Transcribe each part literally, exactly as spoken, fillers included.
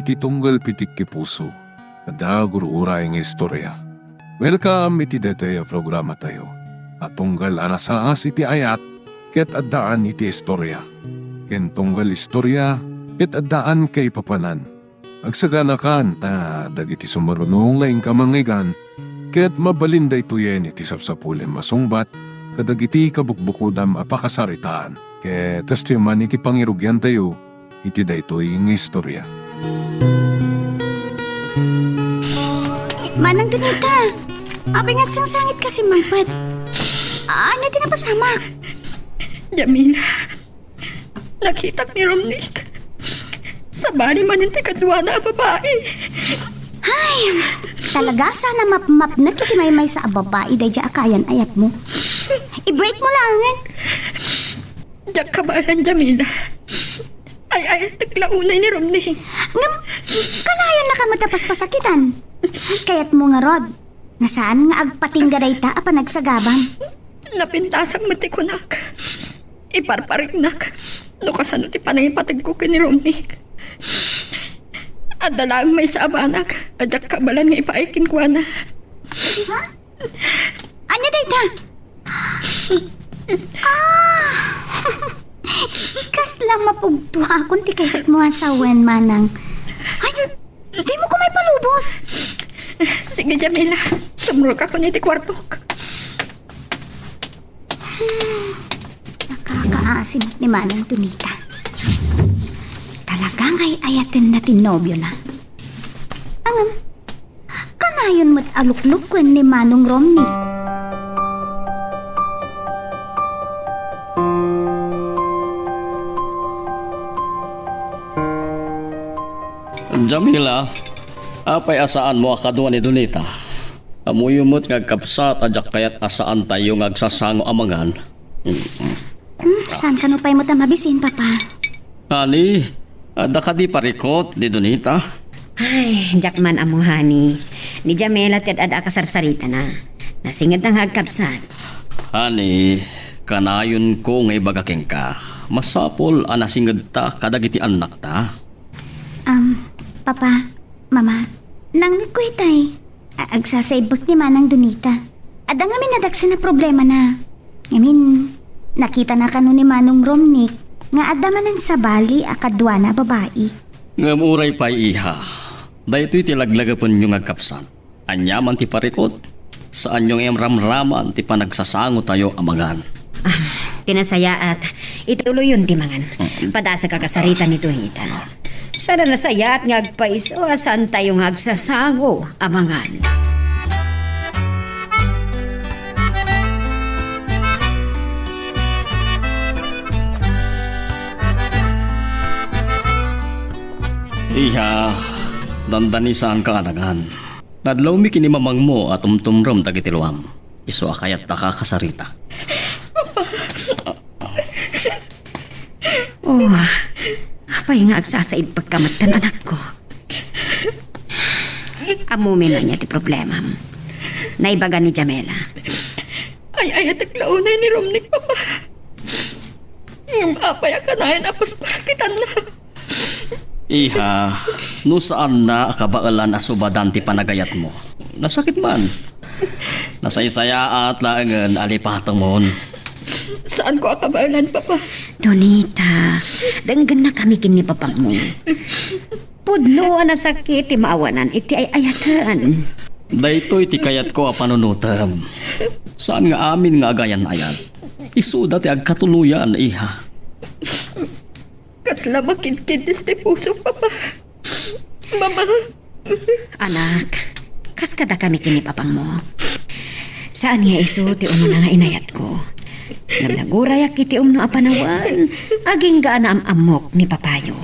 Ti tunggal pitik ti puso, adda gur-uray nga istorya. Welcome iti daytoy a programatayo a tunggal a nasaas iti ayat ket addaan iti istorya, ken tunggal istorya ket addaan kaipapanan. Agsaganakan ta dagiti sumaruno nga inka mangngeggan ket mabalin daytoyen iti sapsapulem a sungbat kadagiti kabukbukodam a pakasaritaan. Ket kastoy man iti pangirugiantayo iti daytoy nga istorya. Manang Donita, apay nga agsangsangitka simmangpet? Ania ti napasamak? Jamila, nakitak ni Romnick. Sabali manen ti kaduana a babai. Ay, talaga sana mapmapnek iti maymaysa a babai daydiay a kaayan-ayatmo. I-break mo laengen. Diak kabaelan, Jamila. Ay-ayatek la unay ni Romnick. Ngem, kanayonnaka met a paspasakitan. Kayatmo ngarud, nga saan nga agpatingga dayta a panagsagabam. Napintasak met ti kunak. Iparpariknak no kasano ti panangipategko ken ni Romnick. Adda laeng maysa a banag a diak kabaelan nga ipaay kenkuana. Ha? Ania dayta? Ah! Kasla mapugtuakon ti kayatmo a sawen, manang. Ay, dimo ko maipalubos. Sige, Jamila. Sumrulkakon iti kuartok. Hmm, nakakaasim ni Manang Donita. Talaga nga ay-ayatenna ti nobiona. Ngem, kanayon met a lukluk ken ni Manong Romnick. Jamila, apay a saanmo a kadua ni Donita? Ammoyo met nga agkabsat a diak kayat a saantayo nga agsasango a mangan. Hmm, saan kano pay met a mabisin, Papa? Honey, adda kadi parikut ni Donita? Ay, diak man ammo, honey. Ni Jamela ti ad-ada a kasarsaritana. Nasingedna nga agkabsat. Honey, kanayonko nga ibaga kenka, masapul a nasingedta kadagiti annakta. Um, Papa, Mama, nangngegko itay. A-, agsasaibbek ni Manang Donita. Adda ngamin a dagsen a problemana. Ngamin, nakitana kano ni Manong Romnick nga adda manen sabali a kaduana a babai. Ngem uray pay, iha, daytoy ti laglagepenyo nga agkabsat. Ania man ti parikut, saanyo nga imramraman ti panagsasangotayo a mangan. Ah, ti nasayaat, ituloyon ti mangan. Mm. Padasek a kasarita ni Donita. Saan a nasayaat nga agpayso a saantayo nga agsasango a mangan. Iha, dandani saanka a nangan. Nadlawmi ken ni mamangmo a tumtumrem dagiti luam. Isu a kayatta a kasarita. Oh, apay nga agsasaibbekka metten, anakko? Ammomi ania ti problemam. Naibaga ni Jamela. Ay-ayatek la unay ni Romnick, Papa. Ngem apay a kanayon a paspasakitanna? Iha, no saanna a kabaelan a subadan ti panagayatmo, nasakit man. Nasaysayaat laengen a lipatemon. Saanko a kabaelan, Papa. Donita, denggennakami ken ni Papamo. Pudno a nasakit ti maawanan iti ay-ayaten. Daytoy ti kayatko a panunotem. Saan nga amin nga agayan-ayat. Isuda ti agkatuloyan, iha. Kasla makidkidis ti pusok, Papa. Mama. Anak, kas kadakami ken ni Papangmo. Saan nga isu ti umuna nga inayatko. Ngem nagurayak iti umno a panawen, agingga a naam-ammok ni Papayo.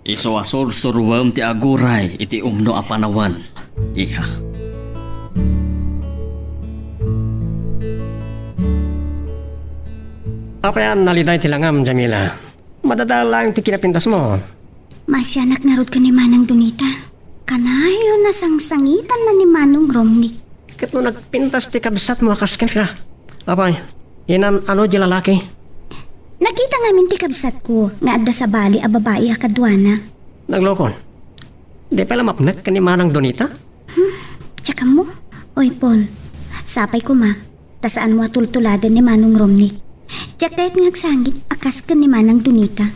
Isu a sursuruem ti aguray iti umno a panawen, iha. Apay a naliday ti langam, Jamila? Madadael laeng ti kinapintasmo. Maasianak ngarud ken ni Manang Donita. Kanayon a sangsangitanna ni Manong Romnick. Ket no nagpintas ti kabsatmo a kas kenka, apay, inan-ano diay lalaki? Nakita ngamin ti kabsatko nga adda sabali a babai a kaduana. Naglokon. Di pay la mapnek ken ni Manang Donita? Diak ammo. Oy, Paul, sapay koma ta saanmo a tultuladen ni Manong Romnick. Diak kayat nga agsangit a kas ken ni Manang Donita.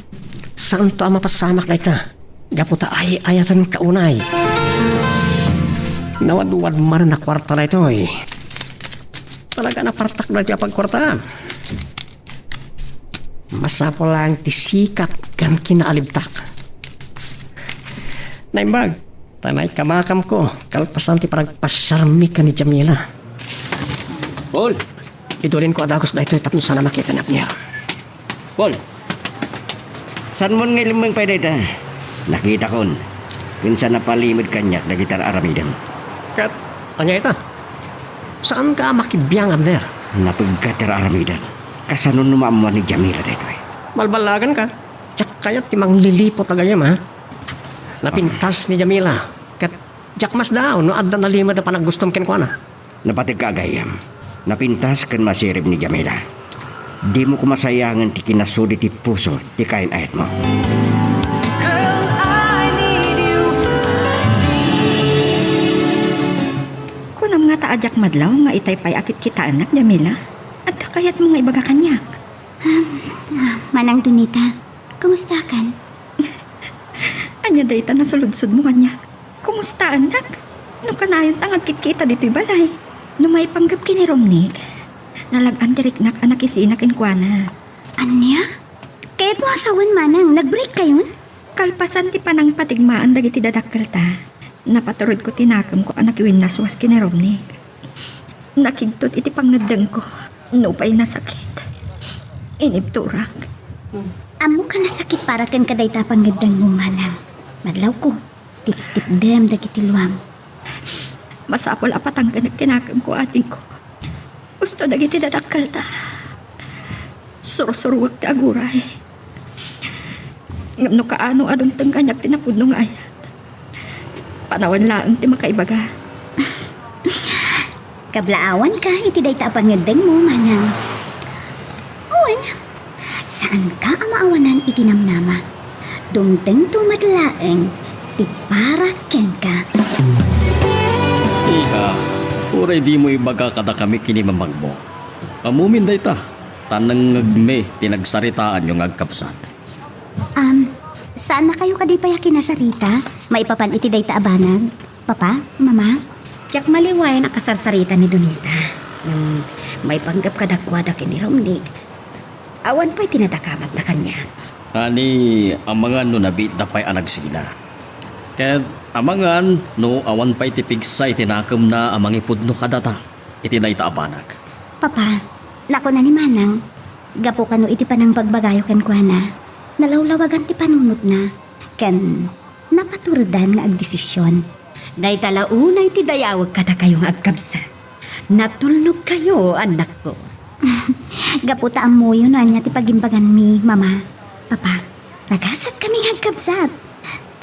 Saanto a mapasamak dayta, gapu ta ay-ayatenka unay. Nawadwad manen a kuarta daytoy. Talaga a napartak daytoy a pagkuartaan. Masapul laeng ti sikat ken kinaalibtak. Naimbag, ta naikamakamko kalpasan ti panagpasiarmi ken ni Jamila. Paul! Idulinko a dagus daytoy tapno saan a makita ni Abner. Paul! Saanmon nga ilimmeng pay dayta? Nakitakon, ken saan a palimed kaniak dagiti ar-aramidem. Ket ania ita? Saanka a makibiang, Abner? Napegka ti ar-aramidem. Kasano no maammuan ni Jamila daytoy? Balballaganka. Diak kayat ti mangliliput a gayyem, ha? Napintas ni Jamila, ket diak masdaaw no adda nalimed a panaggustom kenkuana. Napategka a gayyem. Napintas ken masirib ni Jamila. Dimo koma sayangen ti kinasudi ti puso ti kayan-ayatmo. Girl, I need you. Kunam ngata a diak madlaw nga itay pay a kitkitaennak, Jamila? Adda kayatmo nga ibaga kaniak? Manang Donita, kumustakan? Ania dayta nasuludsodmo kaniak? Kumustaennak? No kanayon ta nga agkitkita ditoy balay. No maipanggep ken ni Romnick, nalag-an ti riknak a nakisina kenkuana. Ania? Kayatmo a sawen, Manang, nag-break kayon? Kalpasan ti panangpatigmaan dagiti dadakkelta, napaturedko ti nakemko a nakiwinnaswas ken ni Romnick. Nakigtot iti pangngeddengko, nupay nasakit. Inibturak. Ammoka a nasakit para kenka dayta a pangngeddengmo, Manang. Madlawko, tiptipdem dagiti luam. Masapul a patangkenek ti nakemko, adingko. Usto dagiti dadakkelta. Sursuruek ti aguray. Ngem no kaano a dumteng kaniak ti napudno nga ayat, panawen laeng ti makaibaga. Kablaawanka iti dayta a pangngeddengmo, Manang. Wen, saanka a maawanan iti namnama. Dumtengto met laeng ti para kenka. Iha, uray dimo ibaga kadakami ken ni mamagmo. Ammomin dayta, ta nangngegmi ti nagsaritaanyo nga agkabsat. Am, saannakayo kadi pay a kinasarita maipapan iti dayta a banag? Papa, Mama? Diak maliwayan a kasarsarita ni Donita. Ngem maipanggep kadakuada ken ni Romnick, awan pay ti nadakamatna kaniak. Ani, amangan no nabiitda pay a nagsina. Ket amangan no awan pay ti pigsa iti nakemna a mangipudno kadata iti dayta a banag. Papa, nakuna ni Manang, gapu kano iti panangbagbagayo kenkuana, nalawlawagan ti panunotna, ken napaturedan nga agdesision. Dayta la unay ti dayawek kadakayo nga agkabsat. Natulnogkayo, annakko. Gapu ta ammoyo no ania ti pagimbaganmi, Mama, Papa, nagasatkami nga agkabsat.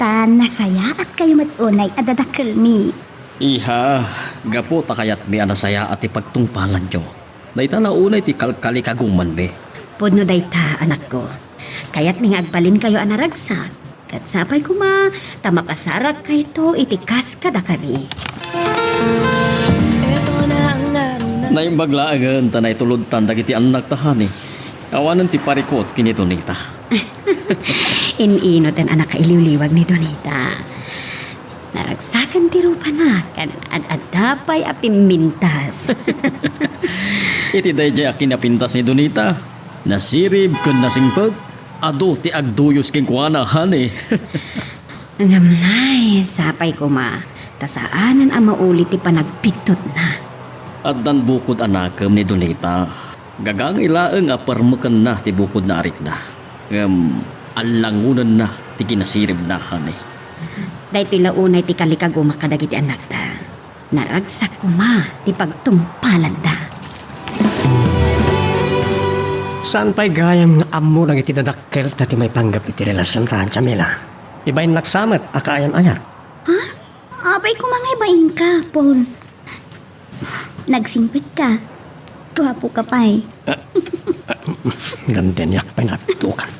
Ta nasayaatkayo met unay a dadakkelmi. Iha, gapu ta kayatmi a nasayaat ti pagtungpalanyo, dayta la unay ti kalkalikagumanmi. Pudno dayta, anakko. Kayatmi nga agbalinkayo a naragsak, ket sapay koma ta mapasarakkayto iti kas kadakami. Naimbag laengen ta naitulodtan dagiti annakta, honey. Awanen ti parikut ken ni Donita. In-inoten a nakailiwliwag ni Donita. Naragsaken ti rupana, ken ad-adda pay a pimmintas. Iti daydiay a kinapintas ni Donita, nasirib ken nasingpet, adu ti agduyos kenkuana, honey. Ngem nay, sapay koma, ta saanen a mauli ti panagpigtutna. Addan bukod a nakem ni Donita. Gagangay laeng a permekenna ti bukodna a rikna, ngem allangonenna ti kinasiribna, honey. Daytoy la unay ti kalikagumak kadagiti annakta. Naragsak koma ti pagtungpalanda. Saan pay gayam nga ammo dagiti dadakkelta ti maipanggep iti relasionta, Jamila. Ibainnak sa met a kaayan-ayat. Ha? Apay koma nga ibainka, Paul. Nagsingpet ka. Guapo ka pay. Ah, ah, gandeniak pay natukan.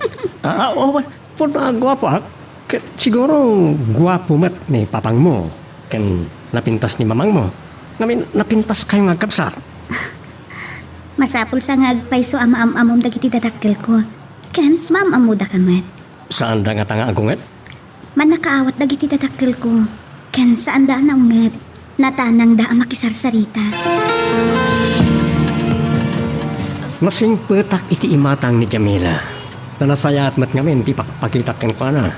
Ah, ah, oh, well, puro nga guapo, ha? Siguro guapo met ni papangmo ken napintas ni mamangmo. Ngamin, napintaskayo nga agkabsat. Masapul sa nga agpayso a maam-amom dagiti dadakkelko. Ken maam-ammodaka met. Saanda ngata nga agunget? Mannakaawat dagiti dadakkelko. Ken saanda a naunget. Natanangda a makisarsarita. Nasingpetak iti imatang ni Jamila. Ta nasayaat met ngamin ti pakpakitak kenkuana.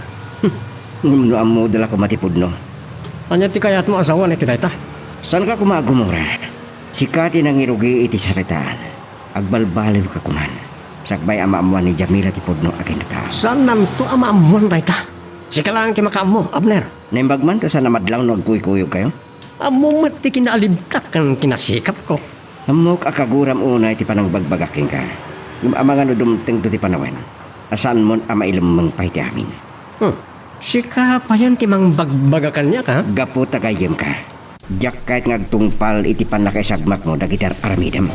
Ngem no ammoda la koma ti pudno. Ania ti kayatmo a sawen iti dayta? Saanka koma a gumura. Sika ti nangirugi iti saritaan. Agbalbaliwka koman. Sakbay a maammoan ni Jamila ti pudno a kinatao. Saannanto a maammoan dayta. Sika laeng ti makaammo, Abner. Naimbag man ta saan a madlaw no agkuykuyogkayo? Ammom met ti kinaalibtak ken kinasikapko. Ammok a kaguram unay ti panangbagbagak kenka. Ngem amangan no dumtengto ti panawen a saanmon a mailemmeng pay ti amin. Hmm. Sika payen ti mangbagbaga kaniak, a? Gapu ta gayyemka. Diak kayat nga agtungpal iti pannakaisagmakmo dagiti ar-aramidem.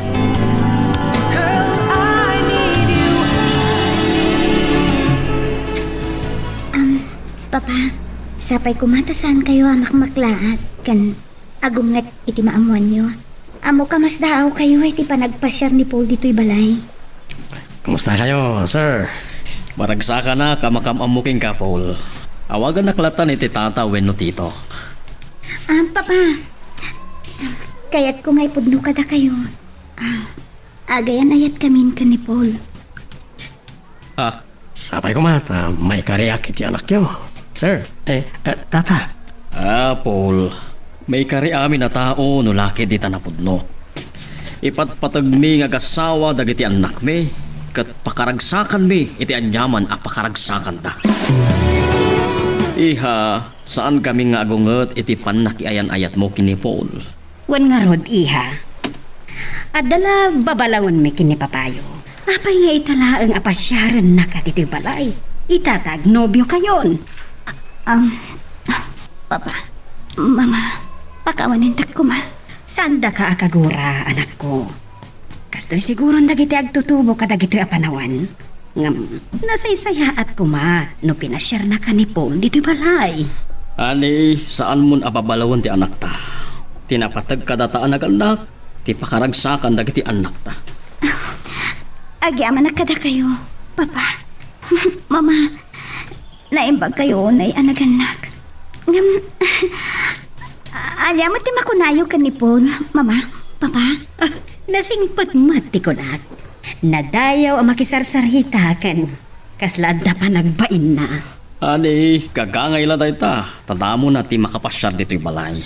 Girl, I need you. Um, Papa, sapay koma ta saankayo a makmaklaat ken agunget iti maammoanyo. Ammok a masdaawkayo iti panagpasiar ni Paul ditoy balay. Kumustakayo, sir? Maragsakanak a makaam-ammo kenka, Paul. Awagannak latta iti tata wenno tito. Ah, Papa, kayatko nga ipudno kadakayo. Ah, agayan-ayatkamin ken ni Paul. Ah, sapay koma ta maikariak iti anakyo, sir. Eh, eh, tata. Ah, Paul, maikari amin a tao no la ket dita napudno. Ipatpategmi nga agassawa dagiti annakmi, ket pakaragsakanmi iti aniaman a pakaragsakanda. Iha, saankami nga agunget iti pannakiayan-ayatmo ken ni Paul. Wen ngarud, iha. Adda la babalawenmi ken ni papayo. Apay nga ita laeng a pasiarennaka ditoy balay? Ita ta agnobiokayon. Um, Papa, Mama, pakawanentak koma. Saandaka a kagura, anakko. Kastoy siguron dagiti agtutubo kadagitoy a panawen. Ngem, nasaysayaat koma no pinasiarnaka ni Paul ditoy balay. Ani, saanmon a babalawen ti anakta. Ti napateg kadata a nagannak, ti pakaragsakan dagiti annakta. Agyamanak kadakayo, Papa. Mama, naimbagkayo unay a nagannak. Ngem, ania met ti makunayo ken ni Paul, Mama, Papa? Ah, nasingpet met ti kunak. Nadayaw a makisarsarita ken kasla adda panagbainna. Ani, gagangay la dayta, ta damona ti makapasiar ditoy balay.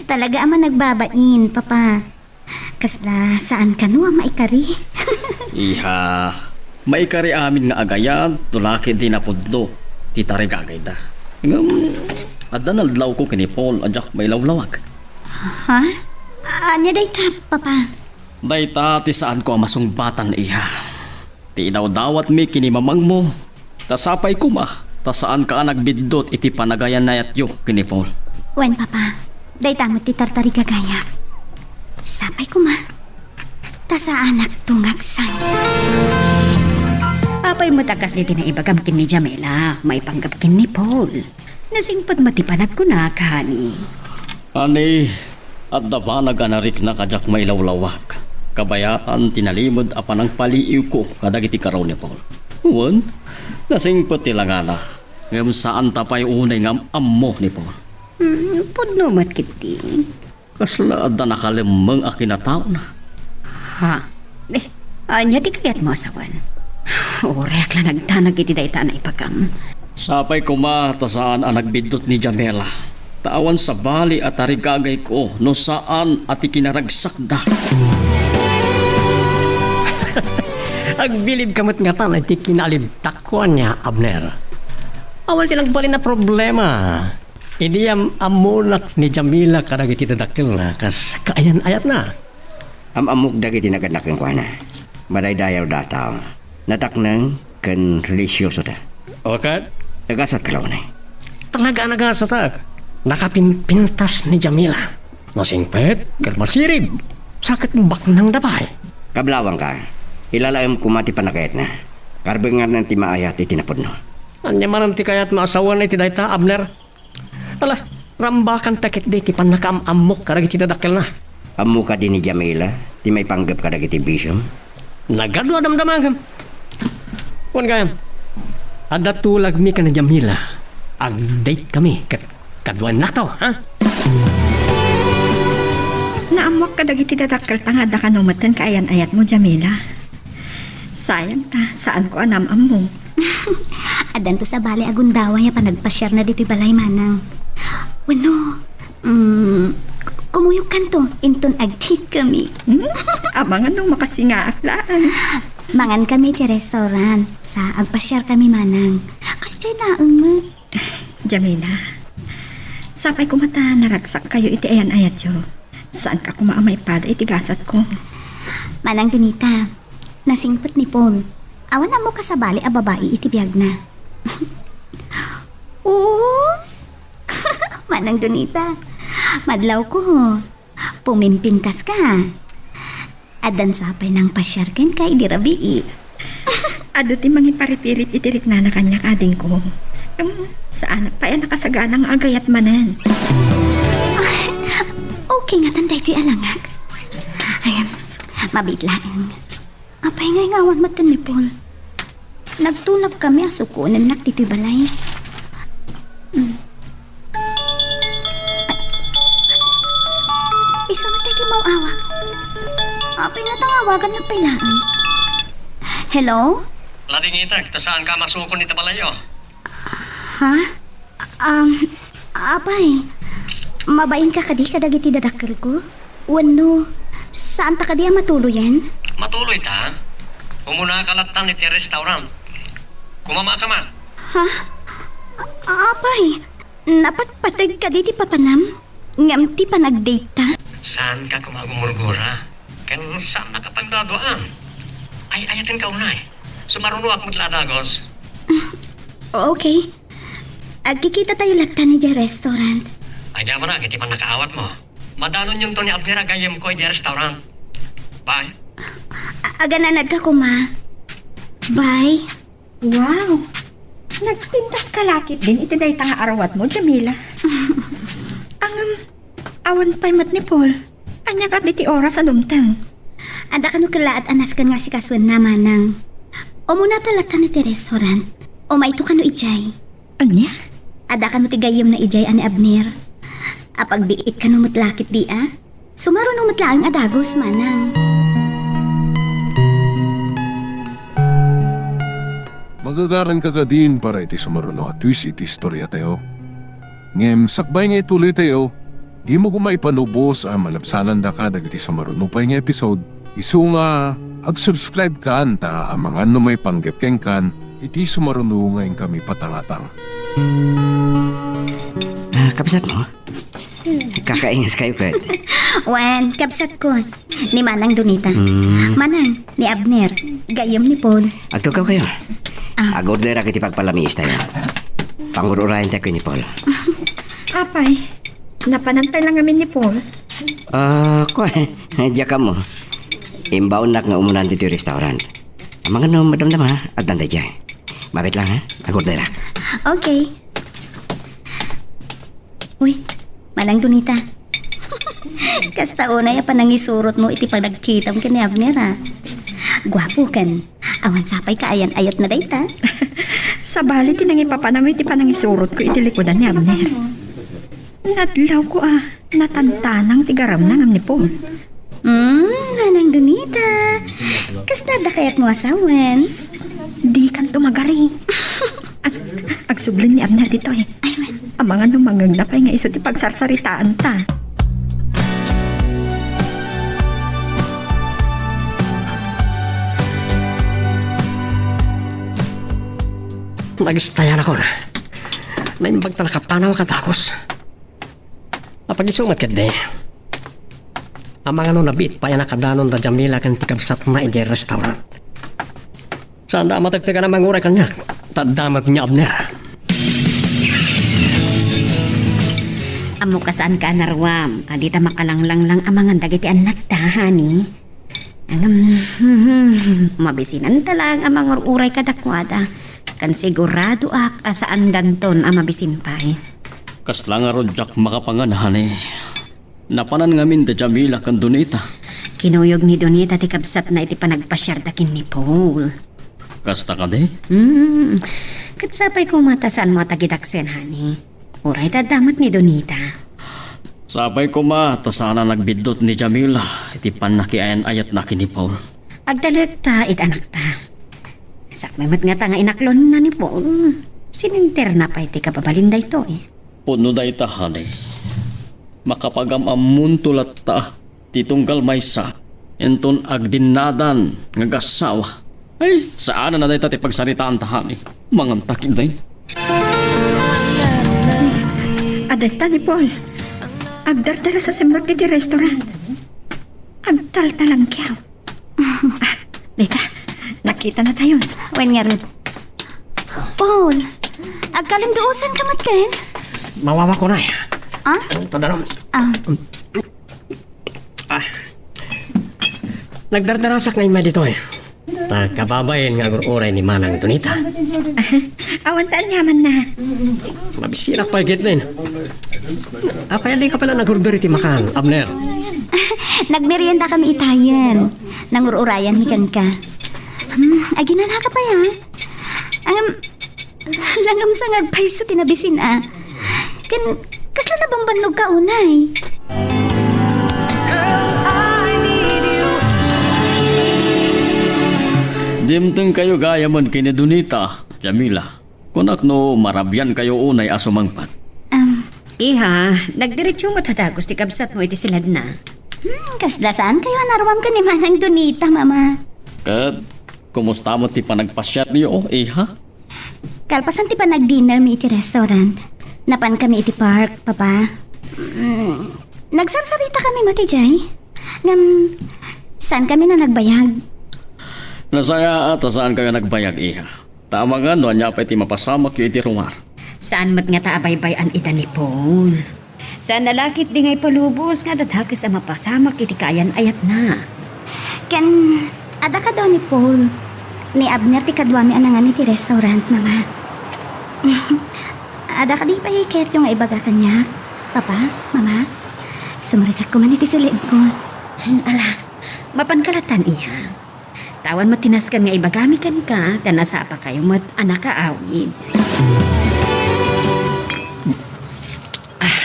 Talaga a managbabain, Papa. Kasla saan kano a maikari? Iha, maikari amin nga agayat, no la ket di napudno ti tarigagayda. Ngem, adda naldaw ko ken ni Paul a diak mailawlawag. Ha? Ania dayta, Papa? Dayta ti saanko a masungbatan, iha. Ti idawdawatmi ken ni mamangmo, ta sapay koma, ta saanka a nagbiddut iti panagayan-ayatyo ken ni Paul. Wen, Papa, dayta met ti tartarigagayak. Sapay koma, ta saanakto nga agsangit. Apay met a kasdi ti naibagam ken ni Jamila, maipanggep ken ni Paul? Nasingpet met ti panagkunak, honey. Ani, adda banag a nariknak a diak mailawlawag. Kabayatan ti nalimed a panangpaliiwko kadagiti karaw ni Paul. Wen, nasingpet ti langana. Ngem saanta pay unay nga am-ammo ni Paul. Hmm, pudno met ketdi. Kasla adda nakalemmeng a kinataona. Ha? Eh, ania ti kayatmo a sawen? Uray ak la nagdanag iti dayta a naibagam. Sapay koma ta saan a nagbiddut ni Jamila. Ta awan sabali a tarigagayko no saan a ti kinaragsakda. Agbilibka met ngatan iti kinaalibtakko ania, Abner. Awan ti nagbalin a problema. Idi am-ammonak ni Jamila kadagiti dadakkelna kas kaayan-ayatna. Am-ammok dagiti nagannak kenkuana. Madaydayawda a tao. Natakneng ken relihiyosoda. O ket? Nagasat ka la unay. Talaga a nagasatak. Nakapimpintas ni Jamila. Nasingpet ket masirib. Sa ket baknangda pay. Kablawangka. Ilalaem koma ti panagayatna. Karbenganna ti maayat iti napudno. Ania manen ti kayatmo a sawen iti dayta, Abner? Ala, rambakanta ketdi ti pannakaam-ammok kadagiti dadakkelna. Ammo kadi ni Jamila ti maipanggep kadagiti bisiom? Nagadu a damdamagem. Kuan gayam, adda tulagmi ken ni Jamila. Ag-date kami ket kaduaennato, ha? Naammoak kadagiti dadakkelta nga adda kano metten kaayan-ayatmo, Jamila. Sayang ta, saanko a naam-ammo. Addanto sabali a gundaway a panagpasiarna ditoy balay, manang. Wenno, mm, kumuyogkanto inton ag-date kami. Hmm? Amangan no makasingaak laeng. Mangan kami iti restaurant, sa agpasiar kami, manang. Kasdiay laeng met. Jamila, sapay koma ta naragsak kayo iti ayan-ayatyo. Saanka koma a maipada iti gasatko. Manang Donita, nasingpet ni Paul. Awan ammo kasabali a babai iti biagna. Us! Manang Donita, madlawko. Pumimpintaska. Addan sapay nangpasiar kenka idi rabii. Adu ti mangiparipirip iti riknana kaniak, adingko. Em, saanak pay a nakasagana nga agayat manen. Ay, okay ngatan daytoy a langak. Ay, mabiit laeng. Apay nga ingawan metten ni Paul? Nagtulagkami a sukonennak ditoy balay. Mm. Ay. Isu met daytoy maawag. Apay ngata nga awagannak pay laeng? Hello? Ladingitek, ta saanka a masukon iti balayyo. Ha? Um, apay, mabainka kadi kadagiti dadakkelko? Wenno, saanta kadi a matuloyen? Matuloyta. Umunaka lattan iti restaurant. Kumamaka met. Ha? A-, apay, napatpateg kadi ti papanam? Ngem ti panagdateta? Saanka koma a gumurgura. Ken saannaka pagduaduaan. Ay-ayatenka unay. Sumarunoak met la a dagus. Okay. Agkikitatayo lattan idiay restaurant. Agyamanak iti pannakaawatmo. Madanonyonto ni Abner a gayyemko idiay restaurant. Bye. A-, agananadka koma. Bye. Wow! Nagpintaska la ketdin iti dayta nga aruatmo, Jamila. Ngem, awan pay met ni Paul. Ania kadi ti oras a dumteng? Adda kano kellaat a nasken nga asikasoenna, manang. Umunata lattan iti restaurant. Umayto kano idiay. Ania? Adda kano ti gayyemna idiay a ni Abner. Apagbiit kano met la ketdi a? Sumaruno met laeng a dagus, manang. Magagaranka kadin para iti sumaruno a twist iti istoriatayo. Ngem sakbay nga ituloytayo, dimo koma ipanubos a malabsanandaka dagiti sumaruno pay nga episode, isu nga ag-subscribe kan ta amangan no maipanggep kenkan iti sumaruno nga inkami patangatang. Ah, kabsatmo? Kakaingas kayo, ket. Wen, kabsatko. Ni Manang Donita. Hmm. Manang, ni Abner. Gayyem ni Paul. Agtugkaw kayo. Ah. Agorderak iti pagpalamiis tayo. Pangur-urayan tayo ni Paul. Apay, napanan pay lang amin ni Paul. Ah, kua, diak ammo. Imbaonnak nga umunan ditoy restaurant. Amangan no madamdama, addan daydiay. Mabiit lang, ha? Agorderak. Okay. Uy, Manang Donita. Kasta unay a panangisurotmo iti panagkitam ken ni Abner, a. Guapo ken awan sapay kaayan-ayatna dayta. Sabali ti nangipapanam iti panangisurotko iti likudan ni Abner. Nadlawko a natantanang ti garamna ngem ni Paul. Hmm, Manang Donita. Kasta adda kayatmo a sawen? Psst, dikanto magari. Ag-, agsubli ni Abner ditoy. Ay, wen. Amangan no mangngegna pay nga isu ti pagsarsaritaanta. Nagistayanakon. Naimbag ta nakapanaw a kadagus. Apag-isu met ketdi. Amangan no nabiit pay a nakadanon da Jamila ken ti kabsatna idiay restaurant. Saanda a matektekan a manguray kaniak, ta adda met ni Abner. Ammok a saanka a naruam a dita makalanglanglang amangan dagiti annakta, honey. Ngem, mabisinanta laeng a mangur-uray kadakuada. Ken siguradoak a saandanton a mabisin pay. Kasla ngarud diak makapangan, honey. Napanan ngamin da Jamila ken Donita. Kinuyog ni Donita ti kabsatna iti panagpasiarda ken ni Paul. Kasta kadi? Hmm. Ket sapay koma ta saanmo a tagidaksen, honey. Uray ta adda met ni Donita. Sapay koma ta saan a nagbiddut ni Jamila iti pannakiayan-ayatna ken ni Paul. Agtalekta iti anakta. Sakbay met ngata nga inaklonna ni Paul, sininterna pay ti kababalin daytoy. Pudno dayta, honey. Makapagam-ammonto latta ti tunggal maysa inton agdinnadan nga agassawa. Ay, saanen a dayta ti pagsaritaanta, honey. Manganta ketdin. Adda ni Paul. Agdardaras a simrek iti restaurant. Agtaltalanggiaw. Ah, dayta, nakitanatayon. Wen ngarud. Paul, agkalinduosanka met ken? Mawawak unay. Ah? Padalom. Ah. Ah. Nagdardarasak nga immay ditoy. Ta kababain nga agur-uray ni Manang Donita. Awan ta aniamanna. Mabisirak pay ketdin. Apay a dika pay la nag-order iti makan, Abner? Nagmeriendakami itayen. Nangur-urayanmi kenka. Hmm, aginanaka pay, a? Ngem, langam sa nga agpayso ti nabisin, a. Ken, kasla nabambannogka unay? Dimtengkayo gayamen ken ni Donita, Jamila. Kunak no marabiankayo unay a sumangpet. Am. Iha, nagdiretso met a dagus ti kabsatmo iti siledna. Hmm, kasla saankayo a naruam ken ni Manang Donita, Mama. Ket, kumusta met ti panagpasiaryo, iha? Kalpasan ti panagdinnermi iti restaurant, napankami iti park, Papa. Mm, nagsarsaritakami met idiay. Ngem, saankami a nagbayag. Nasayaat a saankayo a nagbayag, iha. Ta amangan no ania pay ti mapasamakyo iti rumar. Saan met ngata a baybay-an ida ni Paul. Saan a la ketdi nga ipalubos nga adda dakes a mapasamak iti kaayan-ayatna. Ken, adda kado ni Paul, ni Abner ti kaduami a nangan iti restaurant, Mama. Adda kadi pay kayatyo nga ibaga kaniak, Papa, Mama? Sumrekak koma iti siledko. Hmm, ala, mapanka latta, iha. Awan met ti nasken nga ibagami kenka, ta nasapakayo met a nakaawid. Ah.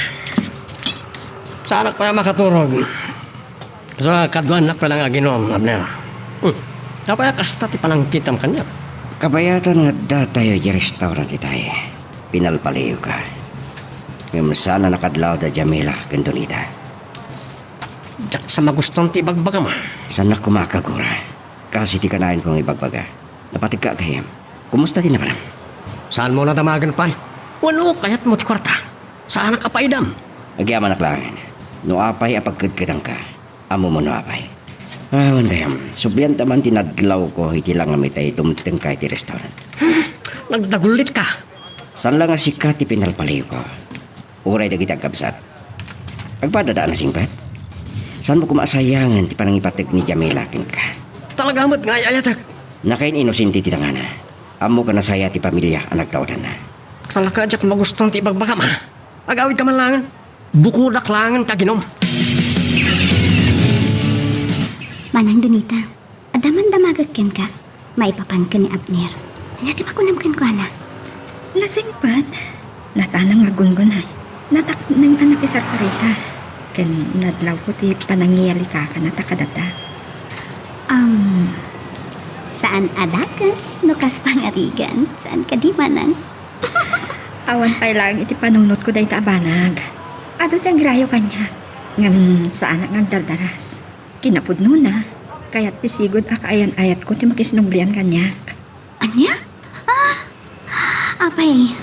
Saanak pay a makaturog. Sa kaduanak pay la nga aginom, Abner. Hmm. Apay a kasta ti panangkitam kaniak? Kabayatan nga addatayo idiay restaurant itay. Pinalpaliwka. Ngem saan a nakadlaw da Jamila ken Donita. Diak sa magustuan ti ibagbagam, a. Saannak koma a kagura. Kas iti kanayon ko nga ibagbaga, napategka a gayyem. Kumusta ti napanem? Saanmo a damagen pay? Wenno kayatmo ti kuarta? Saanak a paidam. Agyamanak laengen. No apay a pagkedkedanka, ammom no apay. Awan gayyem, sublianta man ti nadlawko iti langam itay tumtengka iti restaurant. Nagdagullitka. Saan la nga sika ti pinalpaliwko. Uray dagiti agkabsat. Agpadada a nasingpet? Saanmo koma a sayangen ti panangipateg ni Jamila kenka? Talaga met nga ay-ayatek. Nakain-inosente ti dangana. Ammok a nasaya ti pamilia a nagtaudanna. Talaga diak magustuan ti ibagbagam, a. Agawidka man laengen. Bukodak laengen ti aginom. Manang Donita. Adda man damagek kenka, maipapan ken ni Abner. Ania ti makunam kenkuana? Nasingpet. Natanang nga aggungunay. Natakneng a nakisarsarita. Ken nadlawko ti panangiyalikakana ta kadata. Am, saan a dakes no kas pangarigan? Saan kadi, Manang? Awan pay laeng iti panunotko dayta a banag. Adu ti agrayo kaniak. Ngem saanak nga agdardaras. Kinapudnona, kayat ti sigud a kaayan-ayatko ti makisnublian kaniak. Ania? Ah, apay,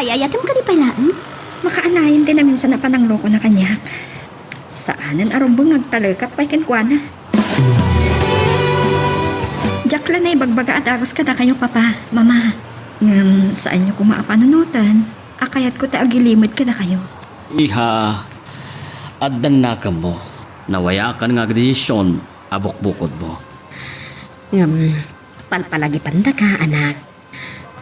ay-ayatem kadi pay laeng? Makaanayon ti naminsan a pananglokona kaniak. Saanen a rumbeng nga agtalekak pay kenkuana. Diak la naibagbaga a dagus kadakayo, Papa, Mama. Ngem saanyo koma a panunoten a kayatko ti agilimed kadakayo. Iha, addan nakemmo. Nawayakan nga agdesision a bukbukodmo. Ngem, palpalagipandaka, anak.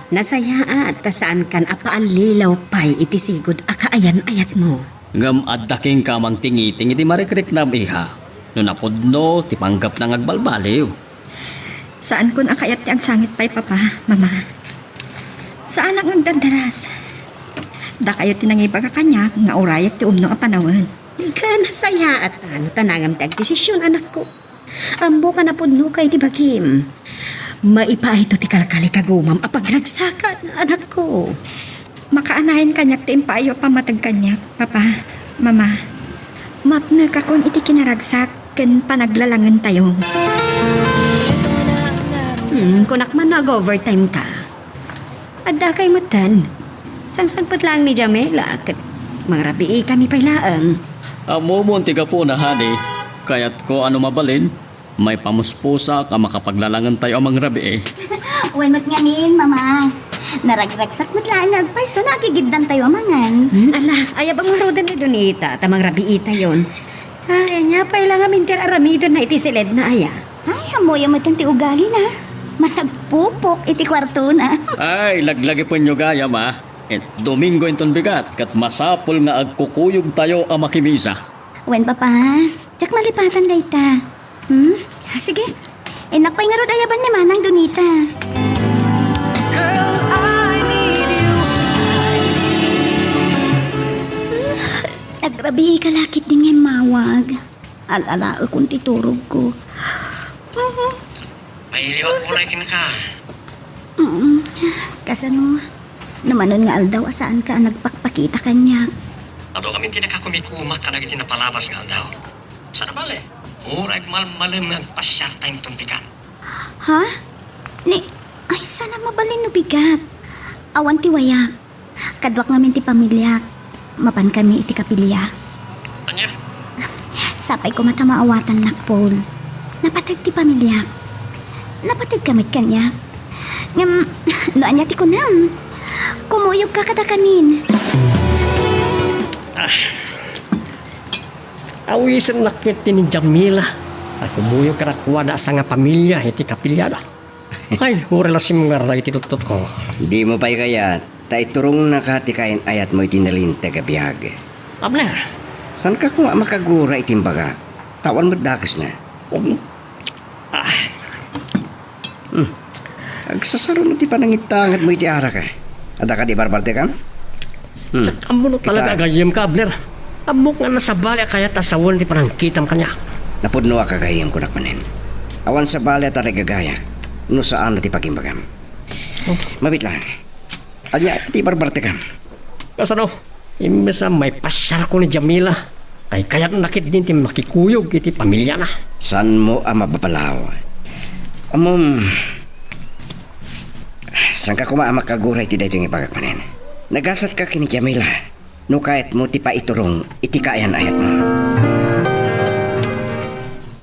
Nasayaat ta saankan a paallilaw pay iti sigud a kaayan-ayatmo. Ngem adda kenka a mangtingiting iti marikriknam, iha. No napudno ti panggepna nga agbalbaliw. Saankon a kayat ti agsangit pay, Papa, Mama. Saanak nga agdardaras. Dakayo ti nangibaga kaniak nga urayek ti umno a panawen. Ket nasayaat ta no tanangam ti agdesisyon, anakko. Ammok a napudnoka iti bagim. Maipaayto ti kalkali kagumam a pagragsakan, anakko. Makaanayon kaniak ti impaayyo a pammateg kaniak, Papa, Mama. Mapnekakon iti kinaragsak ken panaglalangentayo. Hmm, kunak man no ag-overtime ka. Addakay metten. Sangsangpet laeng ni Jamila ket mangrabiikami pay laeng. Ammomon ti gapuna, honey. Kayatko a no mabalin, maipamuspusak a makapaglalangentayo a mangrabii. Wen met ngamin, Mama. Naragragsak met laeng nga agpayso no agigiddantayo a mangan. Hmm, ala, ayab a ngaruden ni Donita ta mangrabiitayon. Ay, ania pay la ngamin ti ar-aramidenna iti siledna aya? Ay, ammoyo metten ti ugalina. Managpupok iti kuartona. Ay, laglagipenyo gayam, a. Eh, Domingo inton bigat, ket masapul nga agkukuyogtayo a makimisa. Wen, Papa, diak malipatan dayta. Hmm? Ah, sige. Innak pay ngarud ayaban ni Manang Donita. Girl, I need you. Agrabiika la ketdin nga immawag. Al-alaekon ti turogko. Mailiwak unay kenka. Mm, kasano? No manon nga aldaw a saanka a nagpakpakita kaniak? Adu ngamin ti nakakumikumak kadagiti napalabas nga aldaw. Saan a bale, uray malmalem nga agpasiarta inton bigat. Ha? Ni, ay, saan a mabalin no bigat. Awan ti wayak. Kaduak ngamin ti pamiliak. Mapankami iti kapilya. Ania? Sapay koma ta maawatannak, Paul. Napateg ti pamiliak. Napategka met kaniak. Ngem, no ania ti kunam? Kumuyogka kadakamin. Ah. Awisennak met ti ni Jamila a kumuyog kadakuada a sangapamilia iti kapiliada. Ay, uray la simngar dagiti tuttotko. Dimo pay kayat ta iturongnaka ti kaayan-ayatmo iti nalinteg a biag. Abner! Saanka koma a makagura iti imbagak, ta awan met dakesna. Um, ah. Hmm. Agsasaruno ti panangitangatmo iti arak, a. Adda kadi barbartekam? Hmm. Diak ammo no talaga a gayyemka, Abner. Ammok nga ania sabali a kayat a sawen ti panangkitam kaniak. Napudnoak a gayyem, kunak manen. Awan sabali a tarigagayak no saan ti pagimbagam. Oh. Mabiit laeng. Ania ti barbartekam? Kasano? Imbes a maipasiarko ni Jamila, kaykayatna ketdin ti makikuyog iti pamiliana. Saanmo a mababalaw? Ammom, saanka koma a makagura iti daytoy nga ibagak manen. Nagasatka ken ni Jamila no kayatmo ti paiturong iti kaayan-ayatmo.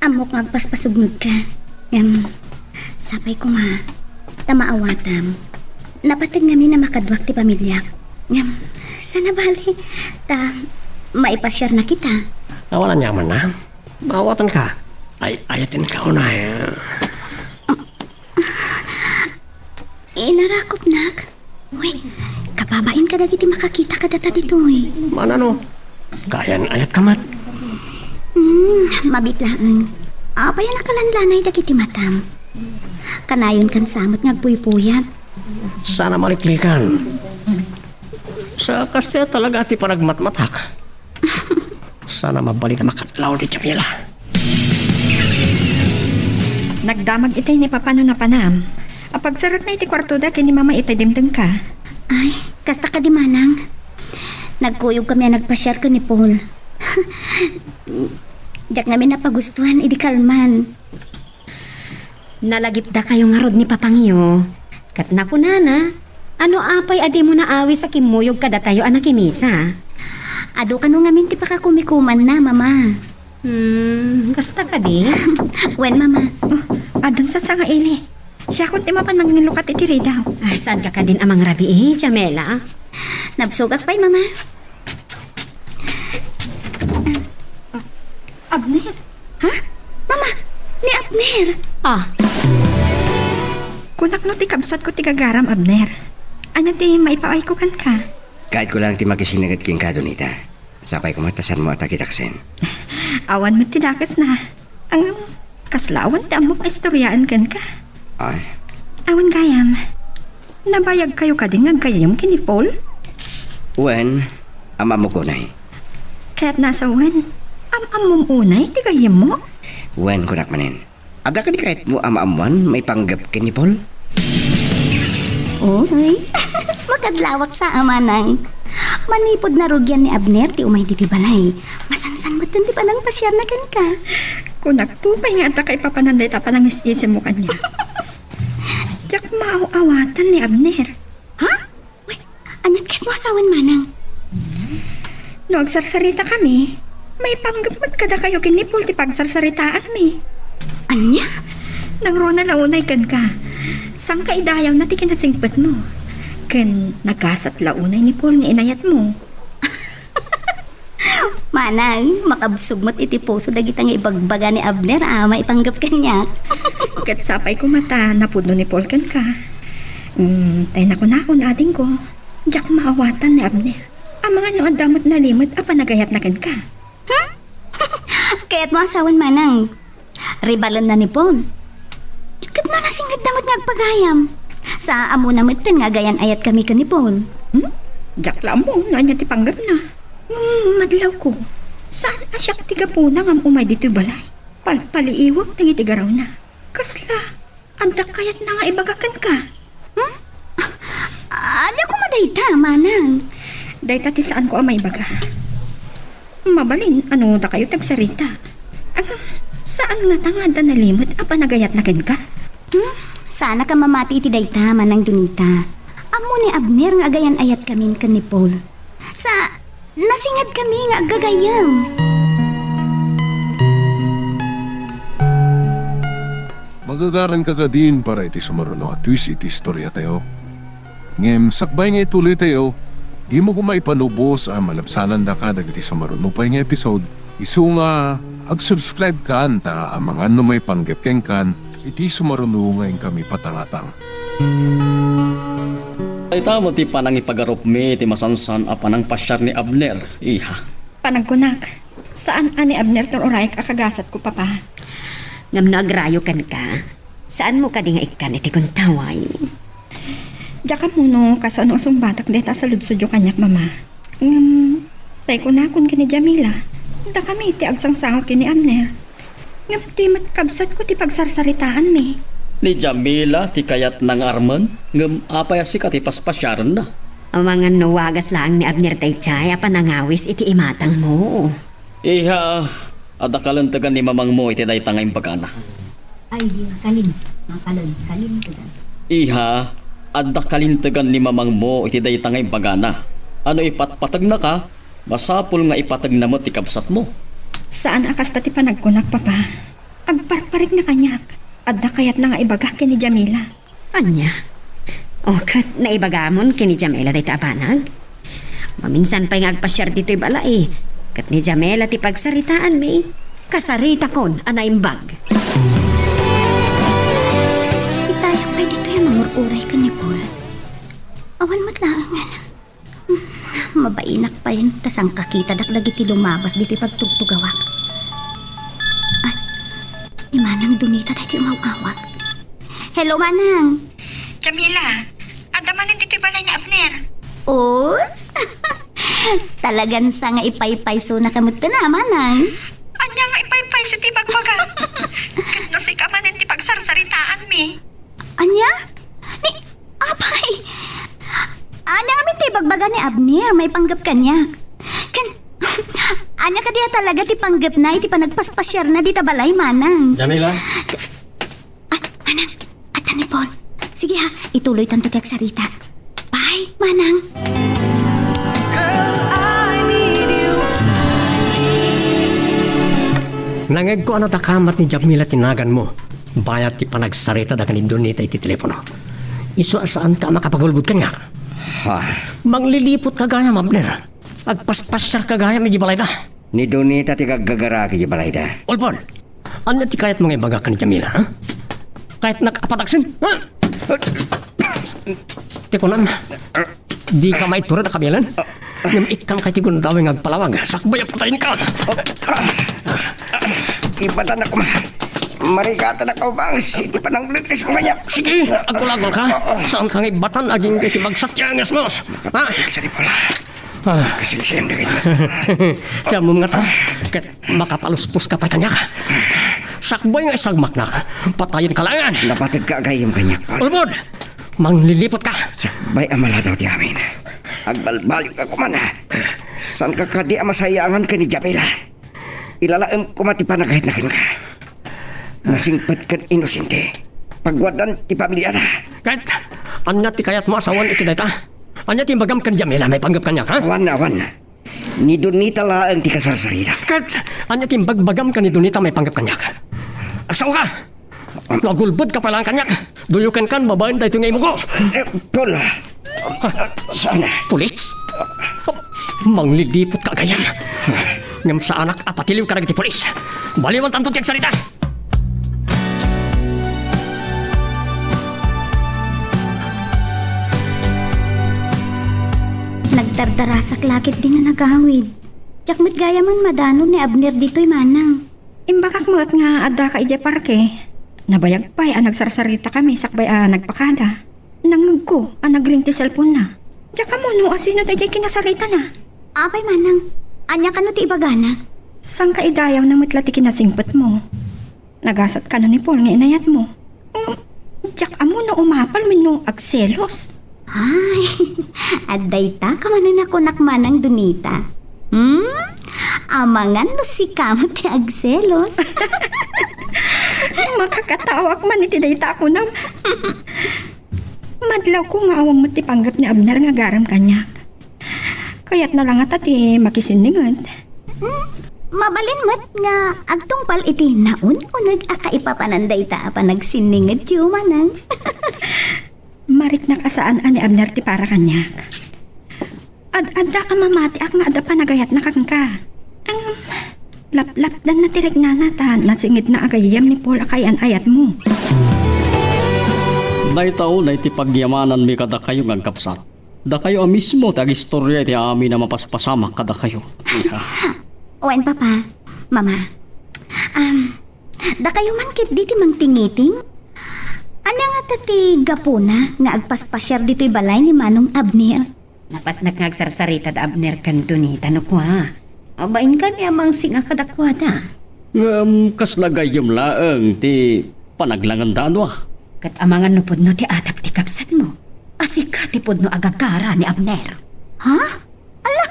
Ammok nga agpaspasubngegka, ngem sapay koma ta maawatam. Napateg ngamin a makaduak ti pamiliak. Ngem, saan a bale, ta maipasiarna kita. Awan aniamanna. Maawatanka. Ay, ayatenka unay. Inarakupnak? Uy, kababain kadagiti makakita kadata ditoy. Manano? Kaayan-ayatka met? Hmm, mabiit laeng. Apay a nakalanlanay dagiti matam? Kanayonkan sa met nga agpuypuyat. Saan a maliklikan. Sa kasta talaga ti panagmatmatak. Saan a mabalin a makadlaw ni Jamila. Nagdamag itay ni Papa no napanam. Apagsarekna iti kuartoda ken ni Mama itay dimdemka. Ay, kasta kadi manang. Nagkuyogkami a nagpasiar ken ni Paul. Diak ngamin napagustuan idi kalman. Nalagipdakayo ngarud ni Papangyo, ket nakunana, "Ano apay a dimo naawis a kimmuyog kadatayo a nakimisa?" Adu kano ngamin ti pakakumikumanna, Mama. Hmm, kasta kadi? Wen, Mama. Oh, adun sa sanga ili. Siakon ti mapan manginlukat iti ridaw. Ah, saanka kadin a mangrabii, Jamela? Nabsogak pay, Mama. Abner? Ha? Mama, ni Abner! Ah. Kunak no ti kabsatko ti gagaram, Abner. Ania ti maipaayko kenka? Kayatko lang ti makisinagat kenka, Donita. Sapay koma ta saanmo a takidaksen. Awan met ti dakesna. Ngem, kasla awan ti ammok a istoriaen kenka. Ay. Awan gayam. Nabayagkayo kadi nga aggayyem ken ni Paul? Wen, am-ammok unay. Kayatna a sawen, am-ammom unay ti gayyemmo? Wen, kunak manen. Adda kadi kayatmo a maammoan maipanggep ken ni Paul? Uy, makadlawak sa, a manang. Manipud narugian ni Abner ti umay ditoy balay, masansan metten ti panangpasiarna kenka. Kunakto pay nga adda kaipapanan dayta a panangisisimo kaniak. Diak maaw-awatan ni Abner. Ha? Uy, aniat kayatmo a sawen, manang? No agsarsaritakami, maipanggep met kadakayo ken ni Paul ti pagsarsaritaanmi. Ania? Nangruna la unay kenka. Sangka idayawna ti kinasingpetmo. Ken nagasat la unay ni Paul nga inayatmo. Manang, makabsog met iti puso dagita nga ibagbaga ni Abner a maipanggep kaniak. Ket sapay koma ta napudno ni Paul kenka. Mm, tay nakunakon, adingko, diak maawatan ni Abner. Amangan no adda met nalimed a panagayatna kenka. Hmm? Kayatmo a sawen, manang? Ribalenna ni Paul. Ket no nasingedda met nga agpagayam? Sa ammona metten nga agayan-ayatkami ken ni Paul. Hmm? Diak la ammo no ania ti panggepna. Hmm, madlawko. Saan a siak ti gapuna ngam umay ditoy balay? Palpaliiwek dagiti garawna. Kasla, adda kayatna nga ibaga kenka? Hmm? Ania koma dayta, manang? Dayta ti saanko a maibaga. Mabalin, ano dakayo ti agsarita? Ngem, saan ngata nga adda nalimed a panagayatna kenka? Hmm? Saanak a mamati iti dayta, Manang Donita. Ammo ni Abner nga agayan-ayatkamin ken ni Paul. Sa, nasingedkami nga aggagayyem. Magagaranka kadin para iti sumaruno a twist iti istoriatayo. Ngem sakbay nga ituloytayo, dimo koma ipanubos a malabsanandaka dagiti sumaruno pay nga episode, isu nga ag-subscribe kan ta amangan no maipanggep kenkan iti sumaruno nga inkami patangatang. Dayta met ti panangipagarupmi iti masansan a panangpasiar ni Abner, iha. Panagkunak, saan a ni Abner ti uraek a kagasatko, Papa. Ngem no agrayo kenka, saanmo kadi nga ikkan iti kuntaway? Diak ammo no kasano a sungbatak dayta a saludsodyo kaniak, Mama. Ngem, tay kunakon ken ni Jamila, dakami ti agsangsango ken ni Abner. Ngem di met kabsatko ti pagsarsaritaanmi. Ni Jamila ti kayatna nga armen, ngem apay a sika ti paspasiarenna? Amangan no wagas laeng ni Abner daydiay a panangawis iti imatangmo. Iha, adda kalintegan ni mamangmo iti dayta nga imbagana. Ay, kalin, ang kalin, kalintegan. Iha, adda kalintegan ni mamangmo iti dayta nga imbagana. Ano ipatpategnaka, masapul nga ipategna met ti kabsatmo. Saan a kasta ti panagkunak, Papa. Agparparikna kaniak. Adda kayatna nga ibaga ken ni Jamila. Ania? O, ket naibagamon ken ni Jamila dayta a banag? Maminsan pay nga agpasiar ditoy balay, ket ni Jamila ti pagsaritaanmi. Kasaritakon a naimbag. Itayak pay ditoy a mangur-uray ken ni Paul. Awan met laeng nga na. Hmm, mabainak pay ta sangkakitadak dagiti lumabas ditoy pagtugtugawak. Ay, ni Manang Donita daytoy umaw-awag. Hello, Manang. Jamila, adda manen ditoy balay ni Abner? Us? Talagan sa nga ipaypaysonaka metten a, Manang. Ania nga ipaypayso ti bagbaga? Ket no sika manen ti pagsarsaritaanmi. Ania? Ni, apay! Ania ngamin ti ibagbaga ni Abner maipanggep kaniak? Ken, ania kadi a talaga ti panggepna iti panagpaspasiarna dita balay, Manang? Jamila? Ay, Manang, adda ni Paul. Sige ha, ituloytanto ti agsarita. Bye, Manang. Nangegko a nadakamat ni Jamila ti naganmo. Bayat ti panagsarita da ken ni Donita iti telepono. Isu a saanka a makapagulgod kaniak. Ha? Mangliliputka gayam, Abner. Agpaspasiarka gayam iti balayda. Ni Donita ti gaggagaraak iti balayda. Ulpon, ania ti kayatmo nga ibaga ken ni Jamila, ha? Kayatnak a pataksim, ha? Ti kunam, dika maitured a kabilan? Ngem ikkanka iti gundaway nga agpalawag. Sakbay a patayenka. Ibatan a koma. Marigatan a kaubangs iti pananglekkes mo kaniak. Sige, agulagulka. Saanka nga ibatan agingga iti bagsa ti angesmo. Ha? Sa di pala. Ah. Kasi siyempre. Ti ammom ngata, ket makapalus-puska pay kaniak. Sakbay nga isagmaknak, patayenka laengen. Napategka a gayyem kaniak, Paul. Ulbod! Mangliliputka. Sakbay a maladaw ti amin, agbalbaliwka koma. Saanka kadi a masayangan ken ni Jamila? Ilalaem koma ti panagayatna kenka. Nasingpet ken inosente. Pagwaddan ti pamiliana. Ket, ania ti kayatmo a sawen iti dayta? Ania ti imbagam ken Jamila maipanggep kaniak, ha? Awan, awan. Ni Donita laeng ti kasarsaritak. Ket, ania ti imbagbagam ken ni Donita maipanggep kaniak? Agsaoka! No agulbodka pay laeng kaniak, duyokenkan babaen daytoy nga imuko. Eh, Paul, ah. Saan? Pulis? Mangliliputka a gayyem. Ngem saanak a patiliw kadagiti pulis. Baliwantanto ti agsarita. Nagdardarasak la ketdi nga nagawid. Diak met gayamen madanon ni Abner ditoy, manang. Imbagak met nga addaka idiay parke. Nabayag pay a nagsarsaritakami sakbay a nagpakada. Nangngegko a nagring ti cellphone-na. Diak ammo no asino daydiay kinasaritana. Apay, manang, ania kano ti ibagana? Saan ka idayawna met la ti kinasingpetmo? Nagasat kano ni Paul nga inayatmo. Ngem, diak ammo no umapal wenno agselos. Ay, adda ita ka manen a kunak, manang Donita. Hmm? Amangan no sika met ti agselos. Makakatawak man iti dayta a kunam. Madlawko nga awan met ti panggep ni Abner nga agaram kaniak. Kayatna la ngata ti makisinninged. Hmm, mabalin met nga agtungpal iti naun-uneg a kaipapanan dayta a panagsinningedyo, manang. Mariknak a saan a ni Abner ti para kaniak. Ad-adda a mamatiak nga adda panagayatna kenka. Ngem, laplapdanna ti riknana ta nasingedna a gayyem ni Paul a kaayan-ayatmo. Dayta unay ti pagyamananmi kadakayo nga agkabsat. Dakayo a mismo ti agistoria iti amin a mapaspasamak kadakayo. Wen, Papa, Mama. Am, dakayo man ketdi ti mangtingiting? Ania ngata ti gapuna nga agpaspasiar ditoy balay ni Manong Abner? Napasnak nga agsarsarita da Abner ken Donita no kua. Bain kami a mangsinga kadakuada. Ngem kasla gayyem laeng ti panaglangenda a dua. Ket amangan no pudno ti atep ti kabsatmo, a sika ti pudno a gagara ni Abner. Ha? Ala,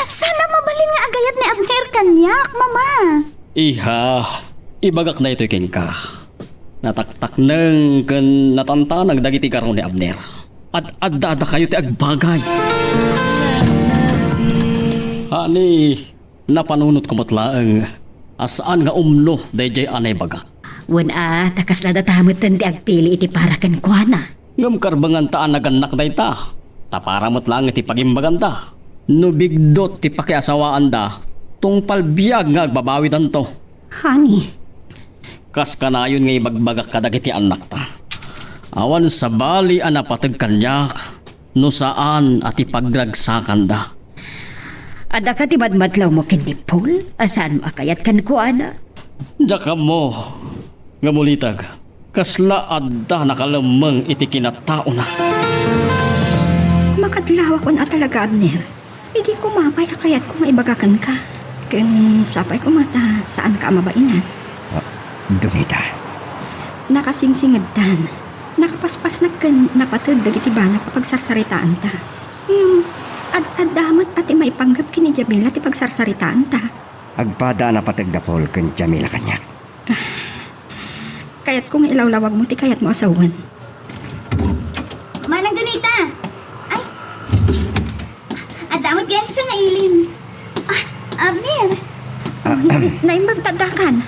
saan a mabalin nga agayat ni Abner kaniak, Mama? Iha, ibagak daytoy kenka. Nataktakneng ken natantanag dagiti garo ni Abner. Ad-adda dakayo ti agbagay. Honey, napanunotko met laeng a saan nga umno daydiay a naibagak. Wen a, ta kasla data metten ti agpili iti para kenkuana. Ngem karbenganta a nagannak dayta, ta para met laeng iti pagimbaganda. No bigdut ti pakiasawaanda, tungpal biag nga agbabawidanto. Honey. Kas kanayon nga ibagbagak kadagiti annakta, awan sabali a napateg kaniak no saan a ti pagragsakanda. Adda ka ti madmadlawmo ken ni Paul a saanmo a kayat kenkuana? Diak ammo, ngem uliteg, kasla adda nakalemmeng iti kinataona. Makadlawak on a talaga, Abner. Idi koma pay a kayatko nga ibaga kenka. Ken sapay koma ta saanka a mabainan. Ah, Donita. Nakasingsingedtan. Nakapaspasnek ken napated dagiti banag a pagsarsaritaanta. Ngem, ad-adda met a ti maipanggep ken ni Jamila ti pagsarsaritaanta. Agpada a napateg da Paul ken Jamila kaniak. Kayatko nga ilawlawagmo ti kayatmo a sawen. Manang Donita! Ay! Adda met gayam sa nga ilim. Ah, Abner! Ah, ahem. Naimbag ta addakan.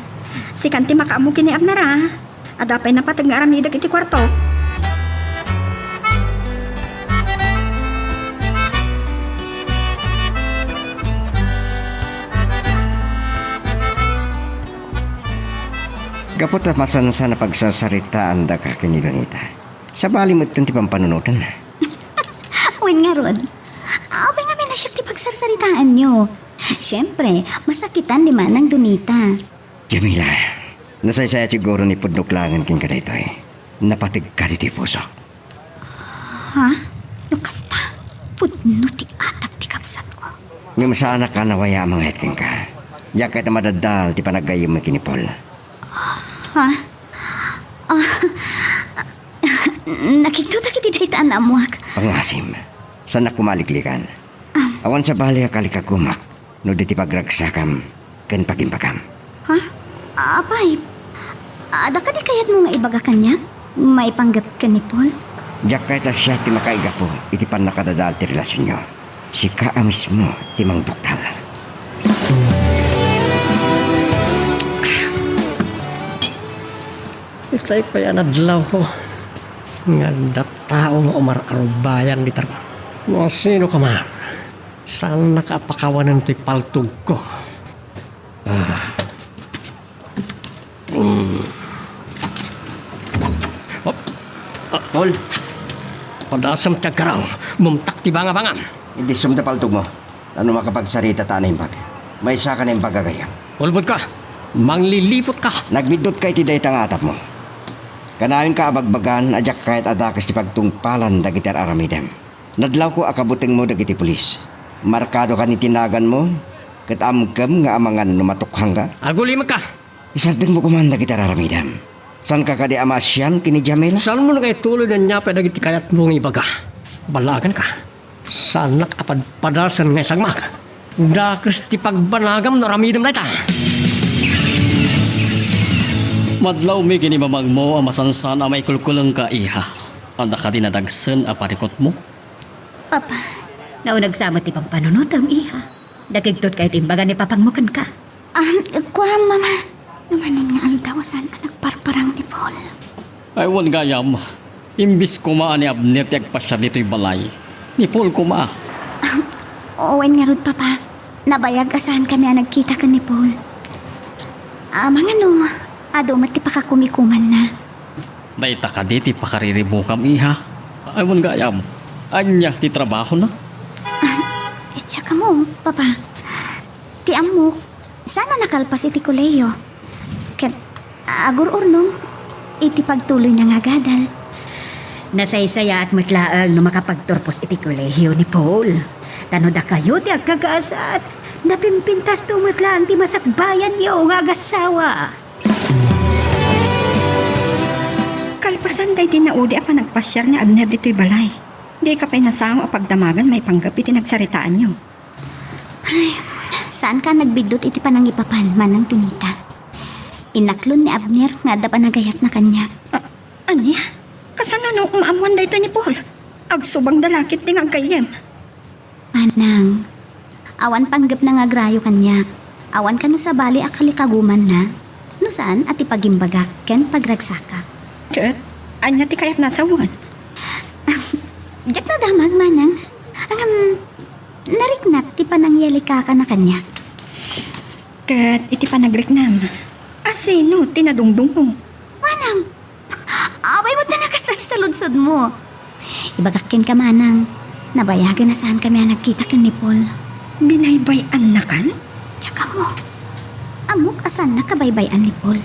Sikan ti makaammo ken ni Abner, a. Adda pay napateg nga aramidek iti kuarto. Gapu ta masansan a pagsarsaritaandaka ken ni Donita, sabali metten ti pampanunotenna. Wen ngarud, apay ngamin a siak ti pagsarsaritaanyo? Siempre, masakitan ni Manang Donita. Jamila, nasaysayaat siguro ni pudno laengen kenka daytoy. Napategka ditoy pusok. Ha? No kasta, pudno ti atap ti kabsatko. Ngem saanak a nawaya a mangayat kenka. Diak kayat a madadal ti panaggayyemmo ken ni Paul. Ha? Ah, nakigtotak iti dayta a naammoak. Pangasim, saannak koma a liklikan. Awan sabali a kalikagumak no di ti pagragsakam ken pagimbagam. Ha? Apay, adda kadi kayatmo nga ibaga kaniak maipanggep ken ni Paul? Diak kayat a siak ti makaigapu iti pannakadadael ti relasionyo. Sika a mismo ti mangduktal. Itay pay a nadlawko nga adda tao nga umar-arubayan dita. No sino ka man, saannaka a pakawanen toy paltogko. Ah. Mm. Op. Ah, Paul. Padasem ti agkaraw. Bumtak ti bangabangam. Idisom ti paltogmo. Tano makapagsarita ta a naimbag. Maysaka naimbag a gayyem. Ulbodka. Mangliliputka. Nagbiddut ka iti dayta nga atapmo. Kanayon ka a bagbagan a diak kayat a dakes ti pagtungpalan dagiti ar-aramidem. Nadlawko a kabutengmo dagiti pulis. Markado ka ni ti naganmo, ket amkem nga amangan no matukhangka. Agulimekka! Isardengmo koman dagiti ar-aramidem. Saanka kadi a maasian ken ni Jamila? Saanmo nga ituloy ania pay dagiti kayatmo nga ibaga? Ballaaganka. Saannak a padpadasen nga isagmak. Dakes ti pagbanagam no aramidem dayta. Madlawmi ken ni mamangmo a masansan a maikulkulengka, iha. Adda kadi nadagsen a parikutmo? Papa, nauneg sa met ti pampanunotem, iha. Nakigtot ka iti imbaga ni papangmo kenka. Ah, kuan, Mama. Numanon nga aldaw a saan a nagparparang ni Paul. Ay, wen gayam. Imbis koma a ni Abner ti agpasiar ditoy balay, ni Paul koma. Ah, wen ngarud, Papa. Nabayag a saankami a nagkita ken ni Paul. Amangan no, adu met ti pakakumikumanna. Dayta kadi ti pakariribukam, iha? Ay, wen gayam. Ania ti trabahona? Ah, iti kamo, Papa. Ti ammok, saan a nakalpas iti kolehiyo. Ket agur-urnong iti pagtuloyna nga agadal. Nasaysayaat met laeng no makapagturpos iti kolehiyo ni Paul. Ta no dakayo ti agkagasat, napimpintasto met laeng ti masakbayanyo nga agassawa. Kalpasan daydi naudi a panagpasiar ni Abner ditoy balay, dika pay nasango a pagdamagan maipanggep iti nagsaritaanyo. Ay, saanka a nagbiddut iti panangipapan, Manang Donita. Inaklon ni Abner nga adda panagayatna kaniak. A-, ania? Kasano no maammoan daytoy ni Paul? Agsubangda la ketdi nga aggayyem. Manang, awan panggepna nga agrayo kaniak. Awan kano sabali a kalikagumanna, no saan a ti pagimbagak ken pagragsakak. Ket, ania ti kayatna a sawen? Diak nadamag, Manang. Ngem, nariknak ti panangyalikakana kaniak. Ket iti panagriknam, a sino ti nadungdungmo? Manang, apay met ta nakasta ti saludsodmo? Ibagak kenka, Manang, nabayagen a saankami a nagkita ken ni Paul. Binaybay-annakan? Tsaka mo, ammok a saannak a baybay-an ni Paul.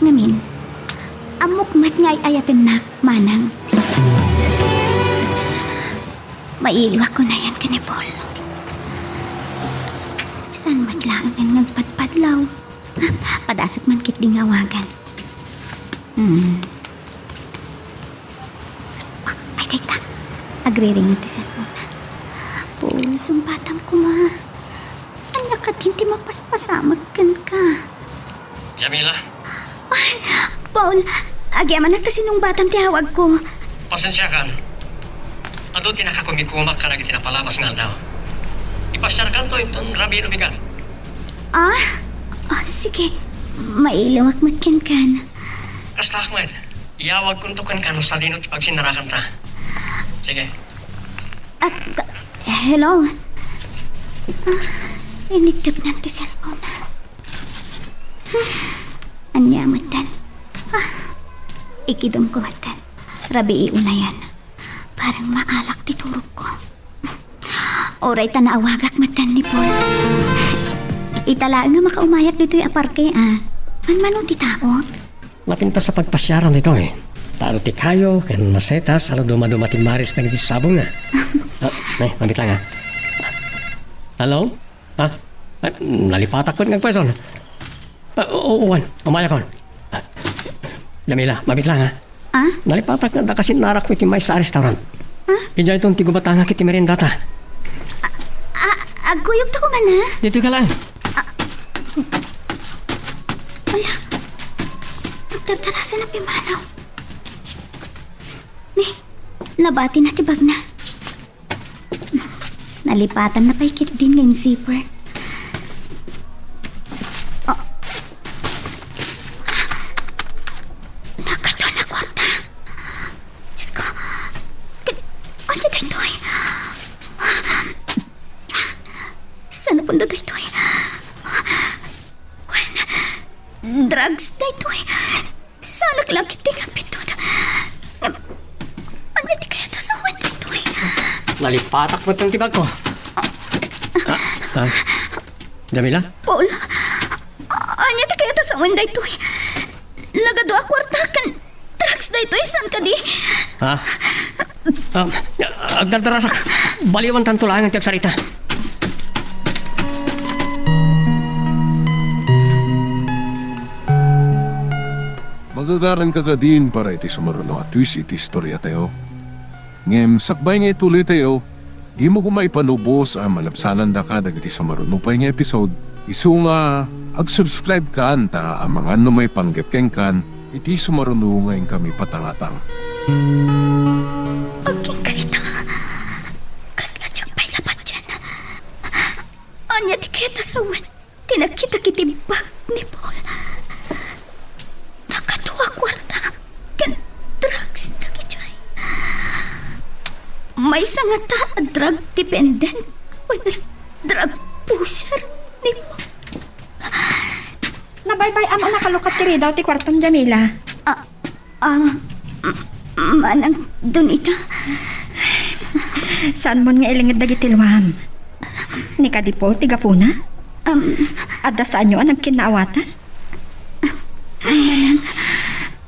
Ngamin, ammok met nga ay-ayatennak, Manang. Mailiwak ko nayan ken ni Paul. Saan met laeng nga agpadpadlaw? Padasek man ketdi nga awagan. Hmm. Ah, ay, teka. Agriringan ti cellphone. Paul, sungbatam koma. Ania kadin ti mapaspasamak kenka? Jamila? Ay, Paul, agyamanak ta sinungbatam ti awagko. Pasensiakan. Adu ti nakakumikumak kadagiti napalabas nga aldaw. Ipasiarkanto inton rabii no bigat. Ah? Ah, sige. Mailiwak met kenkan. Kastaak met. Iyawagkonto kenka no sadino ti pagsinnarakanta. Sige. Ah, ka-, hello? Ah, inittepnan ti cellphone. Ania metten? Ah, ikidemko metten. Rabii unayan. Parang maalak ti turogko. Uray ta naawagak metten ni Paul. Ita laeng nga makaumayak ditoy a parke, a. Manmano ti tao? Napintas a pagpasiaran ditoy. Tao ti kayo, ken masetas, a dumaduma ti maris dagiti sabong, a. Ah, eh, mabit lang, a. Hello? Ah, ah, nalipatak met nga agpayson. Ah, oo, uwan. Umayakon. Ah, Jamila, mabit lang, ha? Ah? Nalipatak nga adda kasinnarak iti maysa a restaurant. Ah? Idiayton ti gubatangak iti meriendata. Ah, ah, agkuyogta koma, a? Ditoy ka lang. Ah. Ala, agtartarasan a pimmanaw. Ni, nabatina ti bagna. Nalipatanna pay ketdin nga in-zipper. Ah. Nagkadua a kuarta. Diyos ko. Ka-, ano daytoy? Saan napunta daytoy? Wen, drugs daytoy. Saanak la ketdi nga abitud. Ngem, ania ti kayat a sawen daytoy? Nalipatak met ti bagko. Ah, ah. Jamila? Paul, ania ti kayat a sawen daytoy? Nagadua a kuarta ken drugs daytoy, saan kadi? Ha? Ah, agdardarasak. Baliwantanto laeng ti agsarita. Magagaranka kadin para iti sumaruno a twist iti istoriatayo. Ngem sakbay nga ituloytayo, dimo koma ipanubos a malabsanandaka dagiti sumaruno pay nga episode, isu nga ag-subscribe kan ta amangan no maipanggep kenkan iti sumaruno nga inkami patangatang. Agingga ita. Kasla diak pay la patien. Ania ti kayat a sawen ti nakitak iti bag ni Paul? Nagkadua a kuarta ken drugs dagidiay. Maysa ngata a drug dependent wenno drug pusher ni Paul? Nabaybay-am a nakalukat ti ridaw ti kuartom, Jamila. Ah, ah, m-, Manang Donita. Saanmon nga ilinged dagiti luam? Ni kadi Paul ti gapuna? Am, Adda saanyo a nagkinnaawatan? Manang.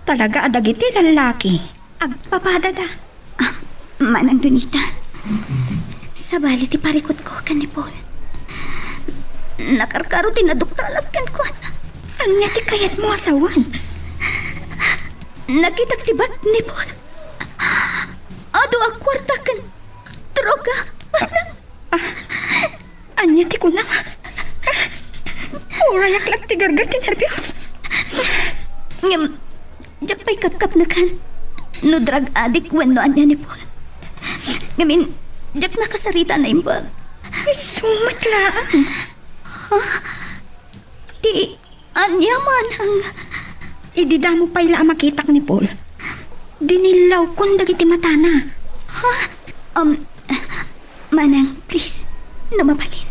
Talaga a dagiti lallaki. Agpapadada. Ah, Manang Donita, sabali ti parikutko ken ni Paul. Nakarkaro ti naduktalak kenkuana. Ania ti kayatmo a sawen? Nakitak ti bag ni Paul. Adu a kuarta ken droga. Ah, ah. Ania ti kunam? Urayak la ti gargar ti nerbios. Ngem, diak pay kapkapnekan no drug addict wenno ania ni Paul. Ngamin, diak nakasarita a naimbag. Isu met laeng. Ha? Ti Ania, manang? Idi damo pay la a makitak ni Paul, dinillawkon dagiti matana. Ha? Um, manang, please, no mabalin,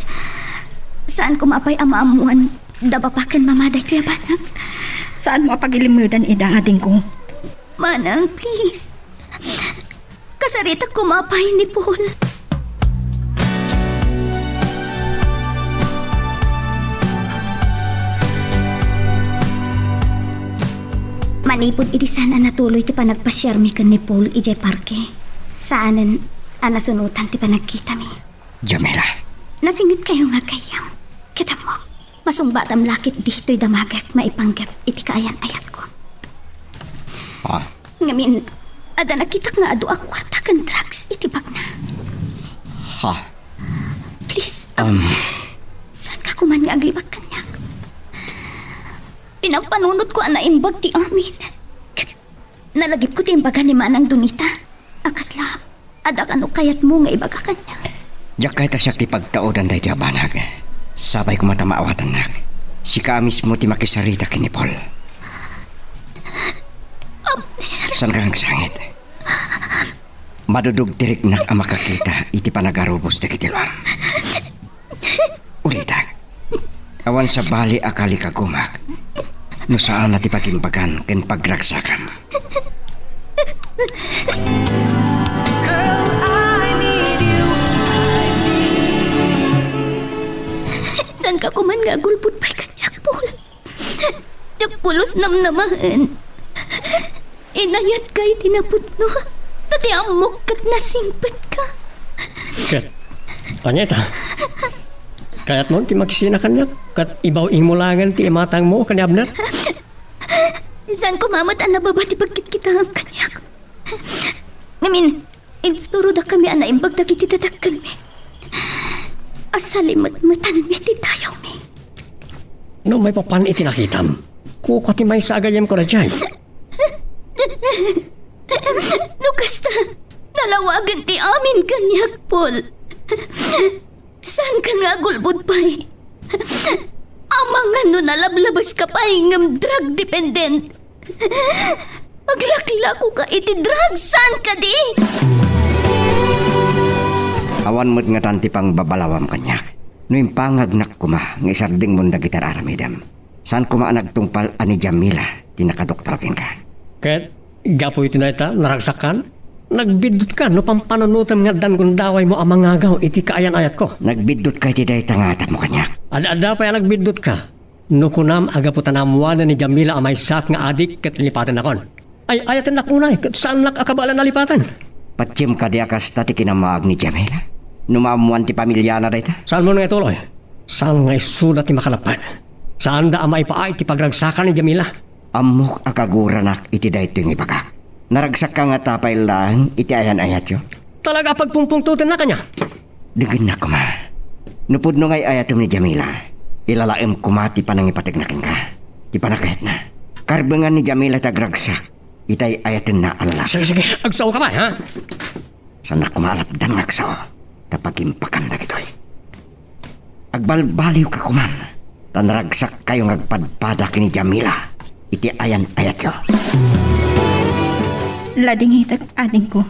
saan koma pay a maammoan da bapa ken mama daytoy a banag? Saanmo a pagilimmedan ida, adingko? Manang, please. Kasaritak koma pay ni Paul. Manipud iti saan a natuloy ti panagpasiarmi ken ni Paul idiay parke, saanen a nasunotan ti panagkitami. Jamila. Nasingitkayo nga aggayyem. Ket ammok, masungbatam la ketdi toy damagek maipanggep iti kaayan-ayatko. Ah. Ngamin, adda nakitak nga adu a kuarta ken drugs iti bagna. Ha? Please, um, saanka koman nga aglibak kaniak? Pinampanunotko a naimbag ti amin. Ket nalagipko ti imbaga ni Manang Donita a kasla adda kano kayatmo nga ibaga kaniak. Diak kayat a siak ti pagtaodan daytoy a banag. Sapay koma ta maawatannak. Sika a mismo ti makisarita ken ni Paul. Abner. Saanka nga agsangit? Madudog ti riknak a makakita iti panagarubos dagiti luam. Ulitek, awan sabali a kalikagumak no saanna ti pagimbagan ken pagragsakam. Girl, Ka kuman nga agulbod pay kaniak, Paul. Diak pulos namnamaen. Inayatka iti napudno. Ta ti ammok ket nasingpetka. Ket, ania ita? Kayatmo ti makisina kaniak? Ket ibaw-im mo laengen ti imatangmo ken ni Abner? Saan koma met a nababa ti pagkitkitaem kaniak. Ngamin, insurodakami a naimbag dagiti dadakkelmi. Asalimetmetanmi ti dayawmi. No maipapan iti nakitam, kua ti maysa a gayyemko daydiay. No kasta, nalawagen ti amin kaniak, Paul. Saankan nga agulbod pay? Amangan no nalablabaska pay ngem drug dependent. Aglaklakoka iti drug, saan kadi? Awan met ngatan ti pangbabalawam kaniak. No impangagnak koma nga isardengmon dagiti ar-aramidem, saan koma a nagtungpal a ni Jamila ti nakadoktor kenka. Ket gapu iti dayta, naragsakkan? Nagbiddutka no pampanunotem nga addan gundawaymo a mangagaw iti kaayan-ayatko. Nagbiddutka iti dayta nga atapmo kaniak. Ad-adda pay a nagbiddutka. No kunam a gapu ta naammoanen ni Jamila a maysaak nga adik ket lipatennakon. Ay-ayatennak unay ket saannak a kabaelan a lipaten. Patiem kadi a kasta ti kinammaag ni Jamila? No maammoan ti pamiliana dayta? Saanmon nga ituloy? Saan nga isuda ti makalabpan? Saanda a maipaay ti pagragsakan ni Jamila? Ammok a kaguranak iti daytoy nga ibagak. Naragsakka ngata pay laeng iti ayan-ayatyo? Talaga a pagpungpungtotennak ania? Degennak koma. No pudno nga ay-ayatem ni Jamila, ilalaem koma ti panangipategna kenka, ti panakayatna. Karbengan ni Jamila ti agragsak iti ay-ayatenna a lalaki. Sige, sige. Agsao ka pay, ha? Saannak koma a lapdan nga agsao, ta pagimpakan dagitoy. Agbalbaliwka koman, ta naragsakkayo nga agpadpada ken ni Jamila iti ayan-ayatyo. Ladingitek, adingko.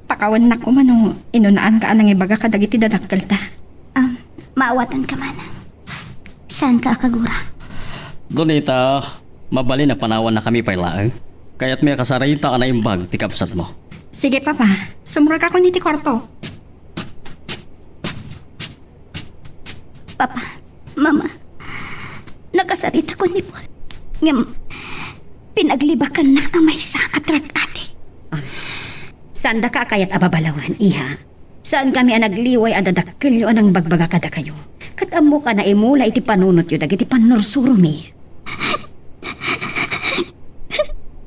Pakawannak koma no inunaanka a nangibaga kadagiti dadakkelta. Am, maawatanka, manang. Saanka a kagura? Donita, mabalin a panawannakami pay laeng. Kayatmi a kasarita a naimbag ti kabsatmo. Sige, Papa. Sumrekakon iti kuarto. Papa, Mama, nakasaritakon ni Paul. Ngem, pinaglibakanna a maysa a drug addict. Ah, saandaka a kayat a babalawan, iha. Saankami a nagliway a dadakkelyo a nangbagbaga kadakayo. Ket ammok a naimula iti panunotyo dagiti pannursuromi.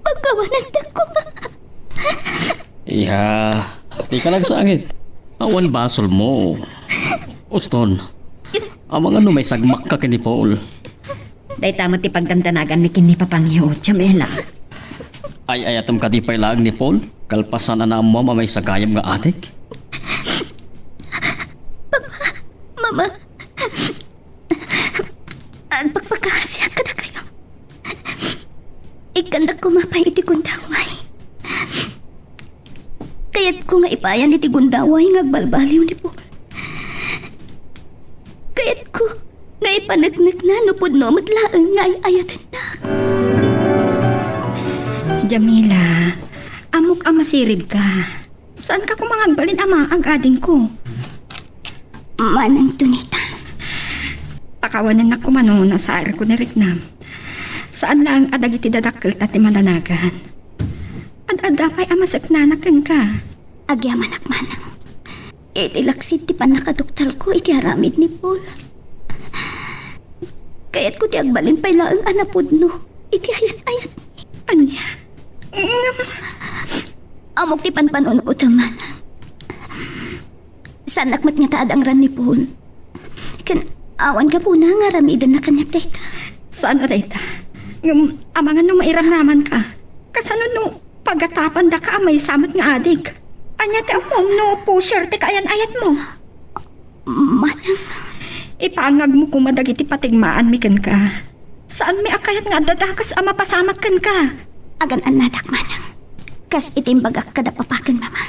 Pagkawanandak koma. Iha, dika nagsangit. Awan basolmo. Uston, amangan no maisagmakka ken ni Paul. Dayta met ti pagdandanaganmi ken ni Papangyo, Jamila. Ay-ayatem kadi pay laeng ni Paul, kalpasan a naammoam a maysa gayam nga adik? Papa, Mama, agpakpakaasiak kadakayo. Ikkandak koma pay iti gundaway. Kayatko nga ipayan iti gundaway nga agbalbaliw ni Paul. Kayatko nga ipaneknekna no pudno met laeng nga ay-ayatennak. Jamila, ammok a masiribka. Saanka koma nga agbalin a maag, adingko? Manang Donita. Pakawanennak koma no nasairko ni Riknam. Saan laeng a dagiti dadakkelta ti madanagan. Ad-adda pay a maseknana kenka. Agyamanak, manang. Iti laksid ti pannakaduktalko iti aramid ni Paul. Kayatko ti agbalin pay laeng a napudno iti ayan-ayat. Ania? Ngem, ammok ti panpanunotem, manang. Saanak met ngata a dangran ni Paul. Ken awan gapuna nga aramidenna kaniak dayta. Saan a dayta? Ngem, amangan no mairamramanka. Kasano no pagatapandaka a maysa met nga adik? Ania ti ammom no pusher ti kaayan-ayatmo? Manang. Ipangagmo koma dagiti patigmaanmi kenka. Saanmi a kayat nga adda dakes a mapasamak kenka. Agan-annadak, manang. Kas iti imbagak kada papa ken mama.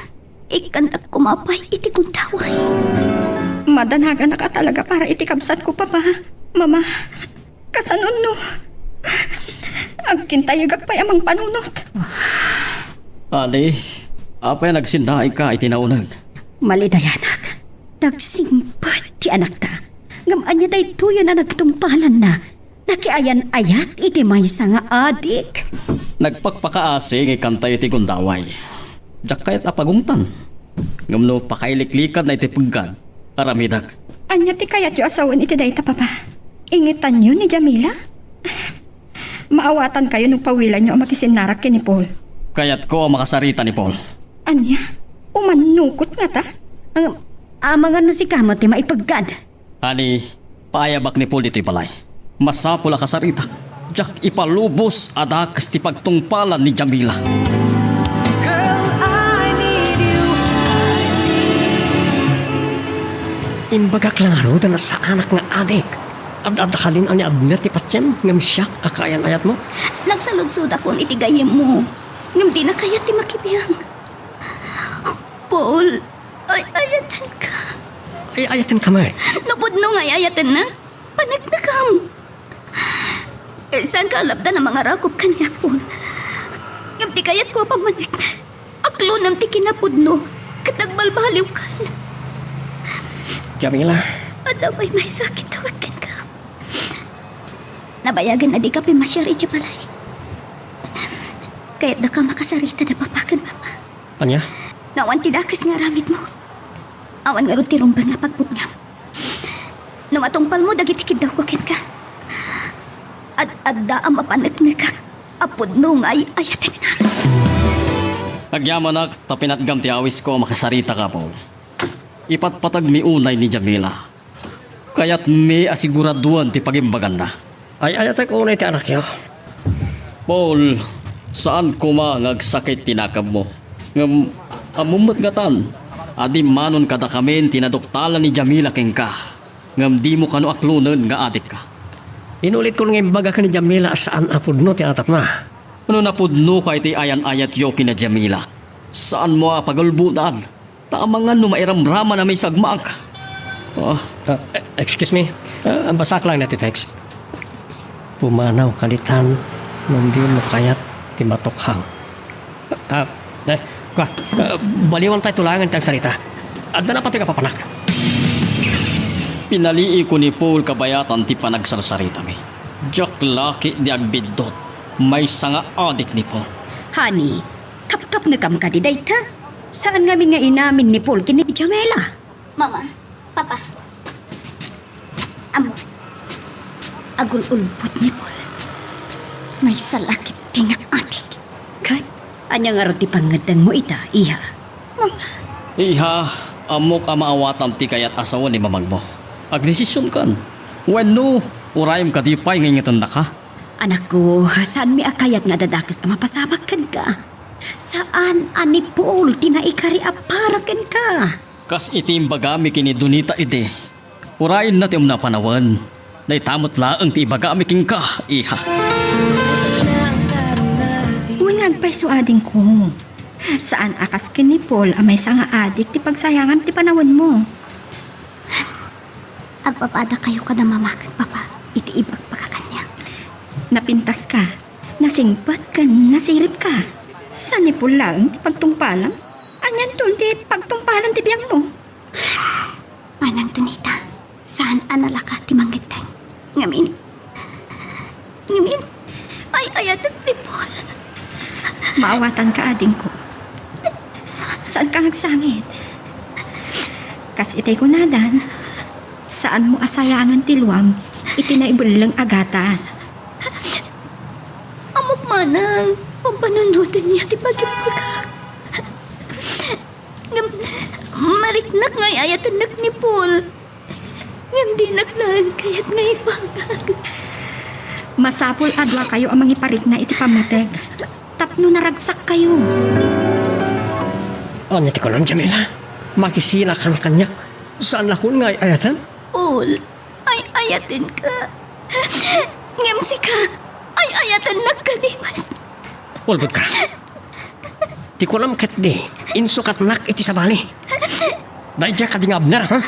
Ikkandak koma pay iti gundaway. Madanaganak a talaga para iti kabsatko, papa, mama. Kasano no agkintayegak pay a mangpanunot? Adi, apay a nagsinnaayka iti nauneg? Malidayanak, nagsingpet ti anakta. Ngem ania daytoyen a nagtungpalanna? Nakiayan-ayat iti maysa nga adik. Nagpakpakaasi nga ikkantayo iti gundaway. Diak kayat a pagungtan. Ngem no pakailiklikadna iti peggad, aramidek. Ania ti kayatyo a sawen iti dayta, Papa? Ingitanyo ni Jamila? Maawatankayo no pawilanyo a makisinnarak ken ni Paul. Kayatko a makasarita ni Paul. Ania? Umannukot ngata? Ang, amangan no sika met ti maipeggad. Ani, paayabak ni Paul ditoy balay. Masapul a kasaritak. Diak ipalubos a dakes ti pagtungpalan ni Jamila. Girl, I need you. Imbagak la ngarud a nasaanak nga adik. Ad-adda kalin a ni Abner ti patiem, ngem siak a kaayan-ayatmo? Nagsaludsodakon iti gayyemmo, ngem dina kayat ti makibiang. Paul, ay-ayatenka. Ay-ayatenka met? No pudno nga ay-ayatennak, paneknekam. Eh, saanka a lapdan a mangarakop kaniak, Paul. Ngem ti kayatko a pammaneknek, aklonem ti kinapudno ket nagbalbaliwkan. Jamila. Adda pay maysa a kitaw kenka. Nabayagen a dika pimasiar idiay balay. Kayatdaka makasarita da Papa ken Mama. Ania? No awan ti dakes nga aramidmo, awan ngarud ti rumbeng a pagputngam. No matungpalmo dagiti kiddawko kenka, ad-adda a mapaneknekak a pudno nga ay-ayatennak. Agyamanak ta pinatgam ti awisko a makasaritaka, Paul. Ipatpatagmi unay ni Jamila. Kayatmi a siguraduen ti pagimbaganna. Ay-ayatek unay ti anakyo. Paul, saan koma nga agsakit ti nakemmo. Ngem ammom met ngatan a dimmanon kadakamin ti naduktalan ni Jamila kenka, ngem dimo kano aklonen nga adikka. Inulitkon nga imbagak ni Jamila a saan a pudno ti atapna. No napudnoka iti ayan-ayatyo ken ni Jamila, saanmo a pagulbodaan. Ta amangan no mairamraman a may sagmaak. Ah. Ah, e-, excuse me. Ah, basaak laeng ti text. Pumanaw kanitan no dimo kayat ti matukhang. Ah, e, kua, ah, baliwantay to laengen ti agsarita. Adda napateg a papanak. Pinaliiko ni Paul kabayatan ti panagsarsaritamin. Diak la ketdi agbiddut. Maysa nga adik ni Paul. Honey, kapkapnekam kadi dayta? Saan ngamin nga inamin ni Paul ken ni Jamila? Mama, Papa, ammo, agul-ulbod ni Paul. Maysa la ketdi nga adik. Ket ania ngarud ti pangngeddengmo ita, iha? Mama. Iha, ammok a maawatam ti kayat a sawen ni mamagmo. Agdesisionkan. Wenno, urayem kadi pay nga ingetennaka? Anakko, saanmi a kayat nga adda dakes a mapasamak kenka. Saan a ni Paul ti naikari a para kenka. Kas iti imbagami ken ni Donita idi, urayenna ti umno a panawen. Dayta met laeng ti ibagami kenka, iha. Wen nga agpayso, adingko. Saan a kas ken ni Paul a maysa nga adik ti pagsayangam ti panawenmo. Agpapadakayo kada mama ken papa iti ibagbaga kaniak. Napintaska, nasingpet ken nasiribka. Saan ni Paul laeng ti pagtungpalam? Anianton ti pagtungpalan ti biangmo? Manang Donita, saan a nalaka ti mangeddeng. Ngamin, ngamin, ay-ayatek ni Paul. Maawatanka, adingko. Saanka nga agsangit. Kas itay kunadan, saanmo a sayangen ti luam iti naibelleng a gatas. Ammok manang, pampanunotenyo ti pagibagak. Ngem, mariknak nga ay-ayatennak ni Paul. Ngem dinak laeng kayat nga ibangag. Masapul a duakayo a mangiparikna iti pammateg tapno naragsakkayo. Ania ti kunam, Jamila? Makisinakan kaniak? Saan a kun nga ay-ayaten? Paul, ay-ayatenka. Ngem sika, ay-ayatennak kadi met. Ulbodka. Ti kunam ketdi, insukatnak iti sabali. Daydiay kadi nga Abner, ha?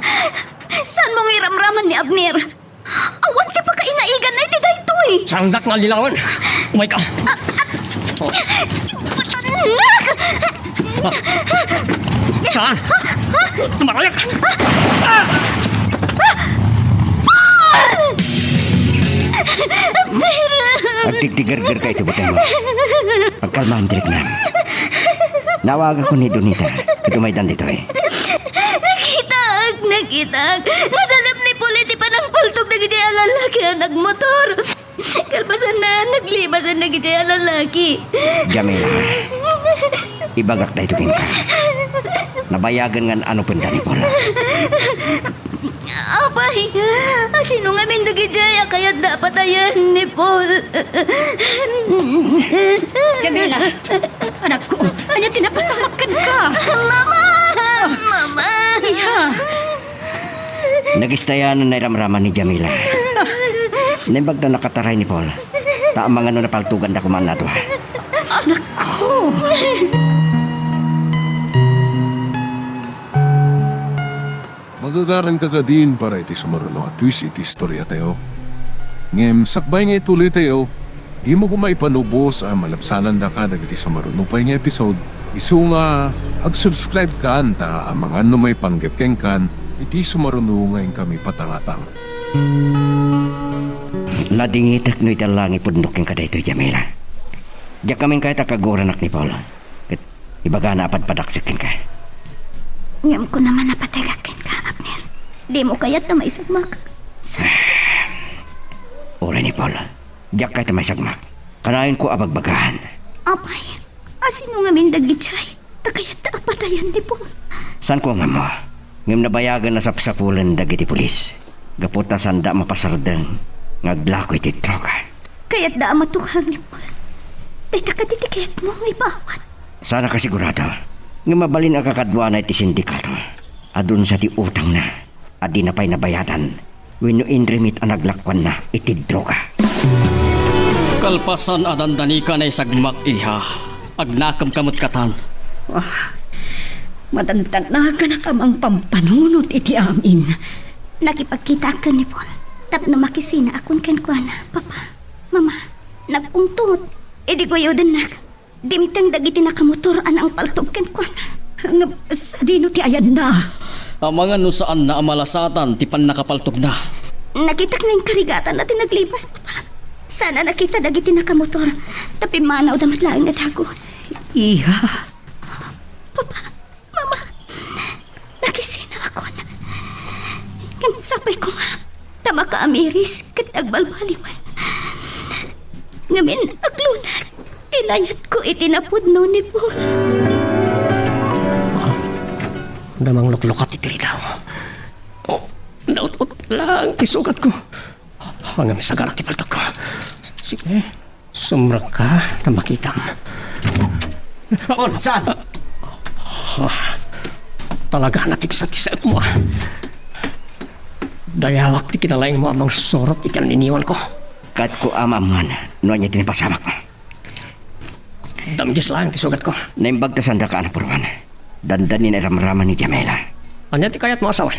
Saanmo nga iramraman ni Abner? Awan ti pakainaiganna iti daytoy. Saandak nga allilawen. Umayka. Imbutanak! Saan? Tumarayak! Ah! Tigtigergerka iti butengmo. Agkalmam ti riknam. Naawagakon ni Donita ket umaydan ditoy. Nakitaak, nakitaak. Nadalem ni Paul iti panangpaltog dagiti a lalaki a nagmotor. Kalpasanna, naglibasan dagiti a lalaki. Jamila, ibagak daytoy kenka. Nabayagen nga an-anupenda ni Paul. Apay, asino ngamin dagiti a kayatda a patayen ni Paul? Jamila, anakko, ania ti napasamak kenka? Mama! Mama! Iha! Nagistayan a nairamraman ni Jamila. Naimbag ta nakataray ni Paul. Ta amangan no napaltoganda koma a dua. Anakko! Magagaranka kadin para iti sumaruno a twist iti istoriatayo. Ngem sakbay nga ituloytayo, dimo koma ipanubos a malabsanandaka dagiti sumaruno pay nga episode, isu nga ag-subscribe kan ta amangan no maipanggep kenkan iti sumaruno nga inkami patangatang. Nadingitek no iti langipudno kenka daytoy, Jamila. Diak ngamin kayat a kaguoranak ni Paul. Ket ibagana a padpadaksek kenka. Ngem kunam a napateg kenka, Abner. Dimo kayat ta maisagmak. Sa- Uray ni Paul, diak kayat a maisagmak. Kanayon ko a bagbagaan. Apay, asino ngamin dagiti ay ta kayat ta a patayan ni Paul? Saan ko nga mo? Ngem nabayagan a sapsapulen dagiti pulis. Gapu ta saanda a mapasardeng nga aglako iti droga. Kayatda a matukar ni Paul. Dayta kadi ti kayatmo nga ipaawat? Saan a kasigurado nga mabalin a kakaduana iti sindikato. Adunsa ti utangna a dina pay nabayadan wenno inrimit a naglakuanna iti droga. Kalpasan a dandani ka naisagmak, iha, agnakemka met katan. Ah, madandanaganak a mangpampanunot iti amin. Nakipagkitaak ken ni Paul tapno makisinaakon kenkuana, Papa, Mama, nagpungtot. Idi guyodennak, dimteng dagiti nakamotor a nangpaltog kenkuana. Ngem sadino ti ayanna? Amangan no saanna a malasatan ti pannakapaltogna. Nakitak nga inkarigatanna ti naglibas, Papa. Sana nakita dagiti nakamotor, ta pimmanawda met laeng a dagus. Iha. Papa, Mama, nakisinaakon. Ngem sapay koma ta makaamiris ket agbalbaliwen. Ngamin, aglunag, inayatko iti napudno ni Paul. Adda mangluklukat iti ridaw. Oh, naut-ot lang ti sugatko. Ngem isagarak ti paltogko. Sige. Sumrekka ta makitam. Paul, saan? Ah, talaga na ti kisatisaetmo, ah. Dayawak ti kinalaingmo a mangsurot iti anniniwanko. Kayatko a maammuan no ania ti napasamak. Damgis laeng ti sugatko. Naimbag ta saandaka a napuruan. Dandani nairamraman ni Jamila. Ania ti kayatmo a sawen?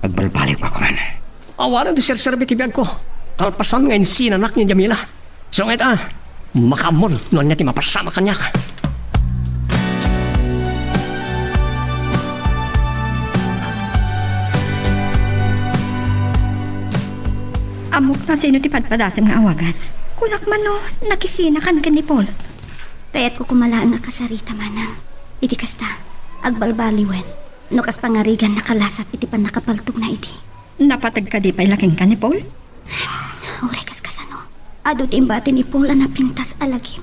Agbalbaliwka koman. Awanen ti serserbi ti biagko. Kalpasan nga insinanak ni Jamila. Isu ngay ta, makaammon no ania ti mapasamak kaniak. Ammok no sino ti padpadasem nga awagan. Kunak man no nakisinakan ken ni Paul. Kayatko koma laeng a kasarita, manang. Iti kasta, agbalbaliwen no kas pangarigan nakalasat iti pannakapaltogna idi. Napateg kadi pay la kenka ni Paul? Uray kaskasano, adu ti imbati ni Paul a napintas a lagip.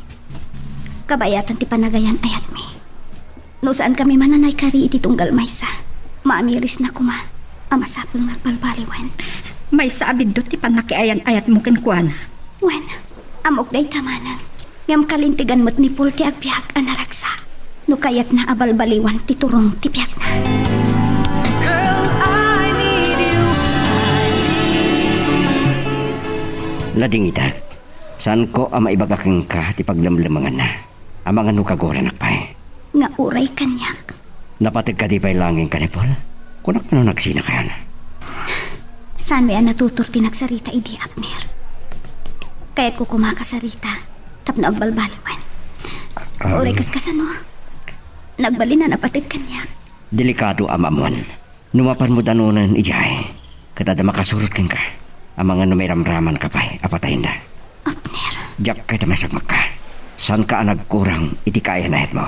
Kabayatan ti panagayan-ayatmi. No saankami man a naikari iti tunggal maysa, maamirisna koma a masapul nga agbalbaliwen. Maysa a biddut ti pannakiayan-ayatmo kenkuana. Wen, ammok dayta, manang. Ngem kalintegan met ni Paul ti agbiag a naragsak no kayatna a balbaliwan ti turong ti biagna. Girl, I need you. Ladingitak, saanko a maibaga kenka ti paglemlemenganna. Amangan no kaguoranak pay. Nga uray kaniak. Napateg kadi pay laeng kenka ni Paul? Kunak no nagsinakayon. Saanmi a natutured ti nagsarita idi, Abner. Kayatko koma a kasarita tapno agbalbaliwen. Um, uray kaskasano, nagbalin a napateg kaniak. Delikado a maammuan. No mapanmo danonen idiay, ket adda makasurot kenka. Amangan no mairamramanka pay a patayenda. Abner. Diak kayat a maisagmakka. Saanka a nagkurang iti kaayan-ayatmo.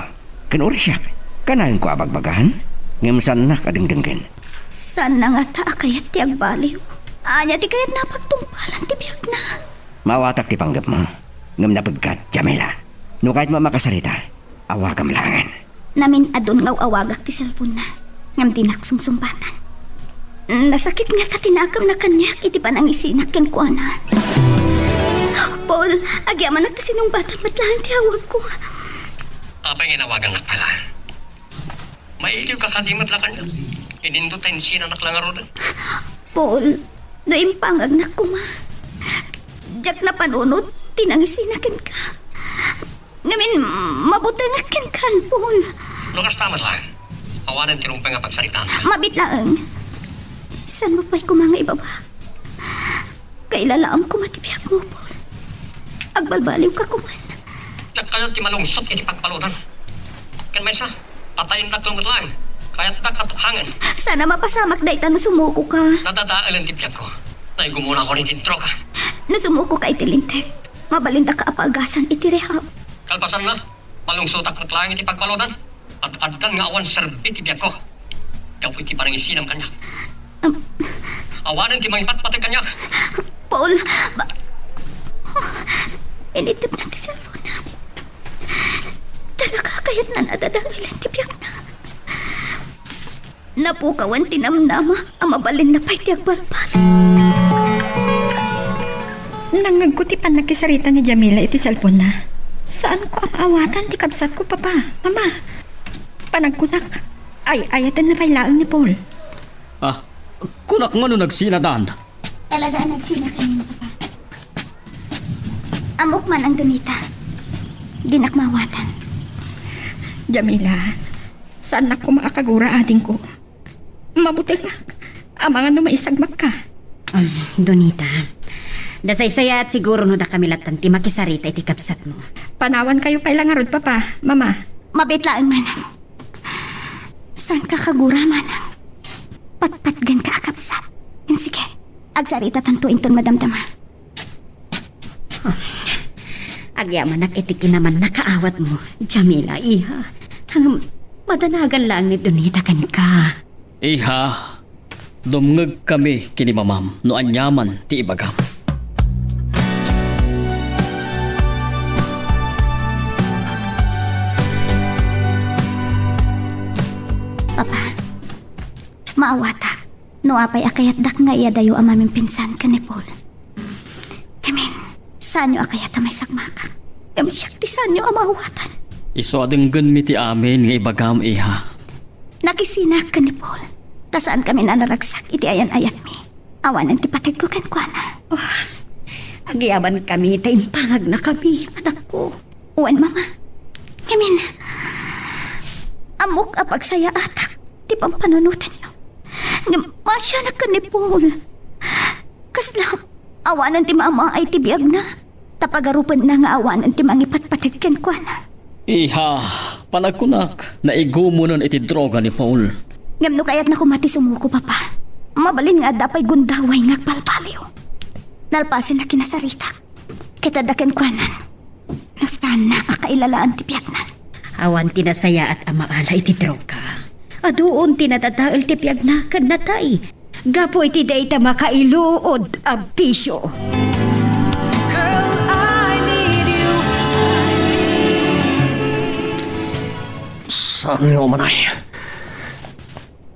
Ken uray siak, kanayon ko a bagbagaan, ngem saannak a dengdenggen. Saan na ngata a kayat ti agbaliw. Ania ti kayatna a pagtungpalan ti biagna? Maawatak ti panggepmo, ngem napegkat, Jamila. No kayatmo a makasarita, awagam laengen. Namin-adun nga aw-awagak ti cellphone-na, ngem dinak sungsungbatan. Nasakit ngata ti nakemna kaniak iti panangisinak kenkuana. Paul, agyamanak ta sinungbatam met laeng ti awagko. Apay nga inawagannak pay laeng? Mailiwka kadi met la kaniak? Idinto ta insinanak la ngaruden. Paul, no impangagnak koma, diak napanunot ti nangisina kenka. Ngamin, mabutengak kenka, Paul. No kasta met laeng, awanen ti rumbeng a pagsaritaan. Mabiit laeng. Saanmo pay koma nga ibaba? Kailalaam koma ti biagmo, Paul. Agbalbaliwka koman. Diak kayat ti malungsot iti pagbaludan. Ken maysa, patayendak met laeng. Kayatdak a tukhangen. Saan a mapasamak dayta no sumukoka. Nadadaelen ti biagko. Naigumonakon iti droga. No sumukoka iti Linteg, mabalindaka a paagasan iti rehab. Kalpasanna, malungsotak met laeng iti pagbaludan. Ad-addan nga awan serbi ti biagko gapu iti panangisinam kaniak. Am. Awanen ti mangipatpateg kaniak. Paul, ba-, initepna ti cellphone-na. Talaga a kayatna a dadaelen ti biagna. Napukawan ti namnama a mabalinna pay ti agbalbaliw. Nangngegko ti pannakisarita ni Jamila iti cellphone-na. Saanko a maawatan ti kabsatko, Papa, Mama. Panagkunak, ay-ayatenna pay laeng ni Paul. Ah, kunak man no nagsinadan. Talaga a nagsina kaniak, Papa. Ammok man, Donita. Dinak maawatan. Jamila, saannak koma a kagura, adingko. Mabutengak. Amangan no maisagmakka. Um, Donita, dasaysayaat siguro no dakami lattan ti makisarita iti kabsatmo. Panawankayo pay la ngarud, Papa, Mama. Mabiit laeng, Manang. Saanka a kagura, Manang? Patpatgenka a kabsat. Em, sige, agsaritatanto inton madamdama. Agyamanak iti kinamannakaawatmo, Jamila, iha. Ngem madanagan laeng ni Donita kenka. Iha, dumngegkami ken ni Mamam no aniaman ti ibagam. Papa, maawatak no apay a kayatdak nga iyadayo a mamimpinsan ken ni Paul. Ngamin, saanyo a kayat a maisagmakak? Ngem siak ti saanyo a maawatan. Isu a denggenmi ti amin nga ibagam, iha. Nakisinak ken ni Paul, ta saankami a naragsak iti ayan-ayatmi. Awanen ti pategko kenkuana. Oh, agyamankami ta impagnakami, anakko. Wen, Mama. Ngamin, ammok a pagsayaatak ti pampanunotenyo. Ngem maasianak ken ni Paul. Kasla, awanen ti maamaay ti biagna, ta pagarupenna nga awanen ti mangipatpateg kenkuana. Iha, panagkunak, naigumonen iti droga ni Paul. Ngem no kayatna koma ti sumuko, Papa, mabalin nga adda pay gundaway nga agbalbaliw. Nalpasen a kinasaritak. Ket adda kenkuanan, no saanna a kailalaan ti biagna. Awan ti nasayaat a maala iti droga. Aduon ti nadadael ti biagna ken natay gapu iti dayta makailuod a bisio. Girl, I need you. Saan nga umanay?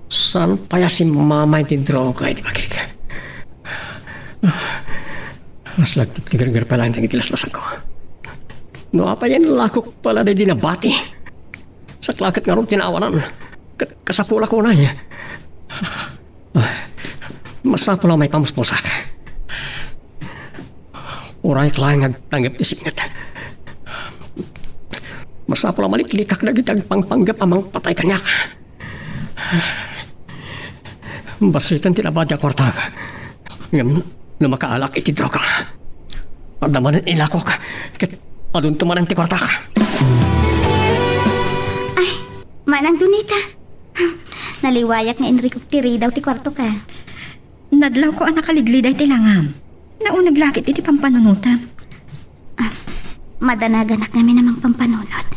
Saan pay a simmama iti droga iti bagik? Mas lagtik ti gerger pay laeng dagiti laslasagko. No apay, inlakok pay la daydi nabati. Saklaket ngarud ti naawanan. Ka-, kasapulak unay. Ah, masapul a maipamuspusak. Urayek laeng nga agtangngep ti sipnget. Masapul a maliklikak dagiti agpangpanggep a mangpatay kaniak. Basiten ti nabati a kuartak. Ngem no makaalak iti droga, adda manen ilakok ket adunto manen ti kuartak. Ay, Manang Donita. Naliwayak nga inrikok ti ridaw ti kuartoka. Nadlawko a nakaligliday ti langam. Nauneg la ket iti pampanunotam. Ah, Madanaganak ngamin a mangpampanunot.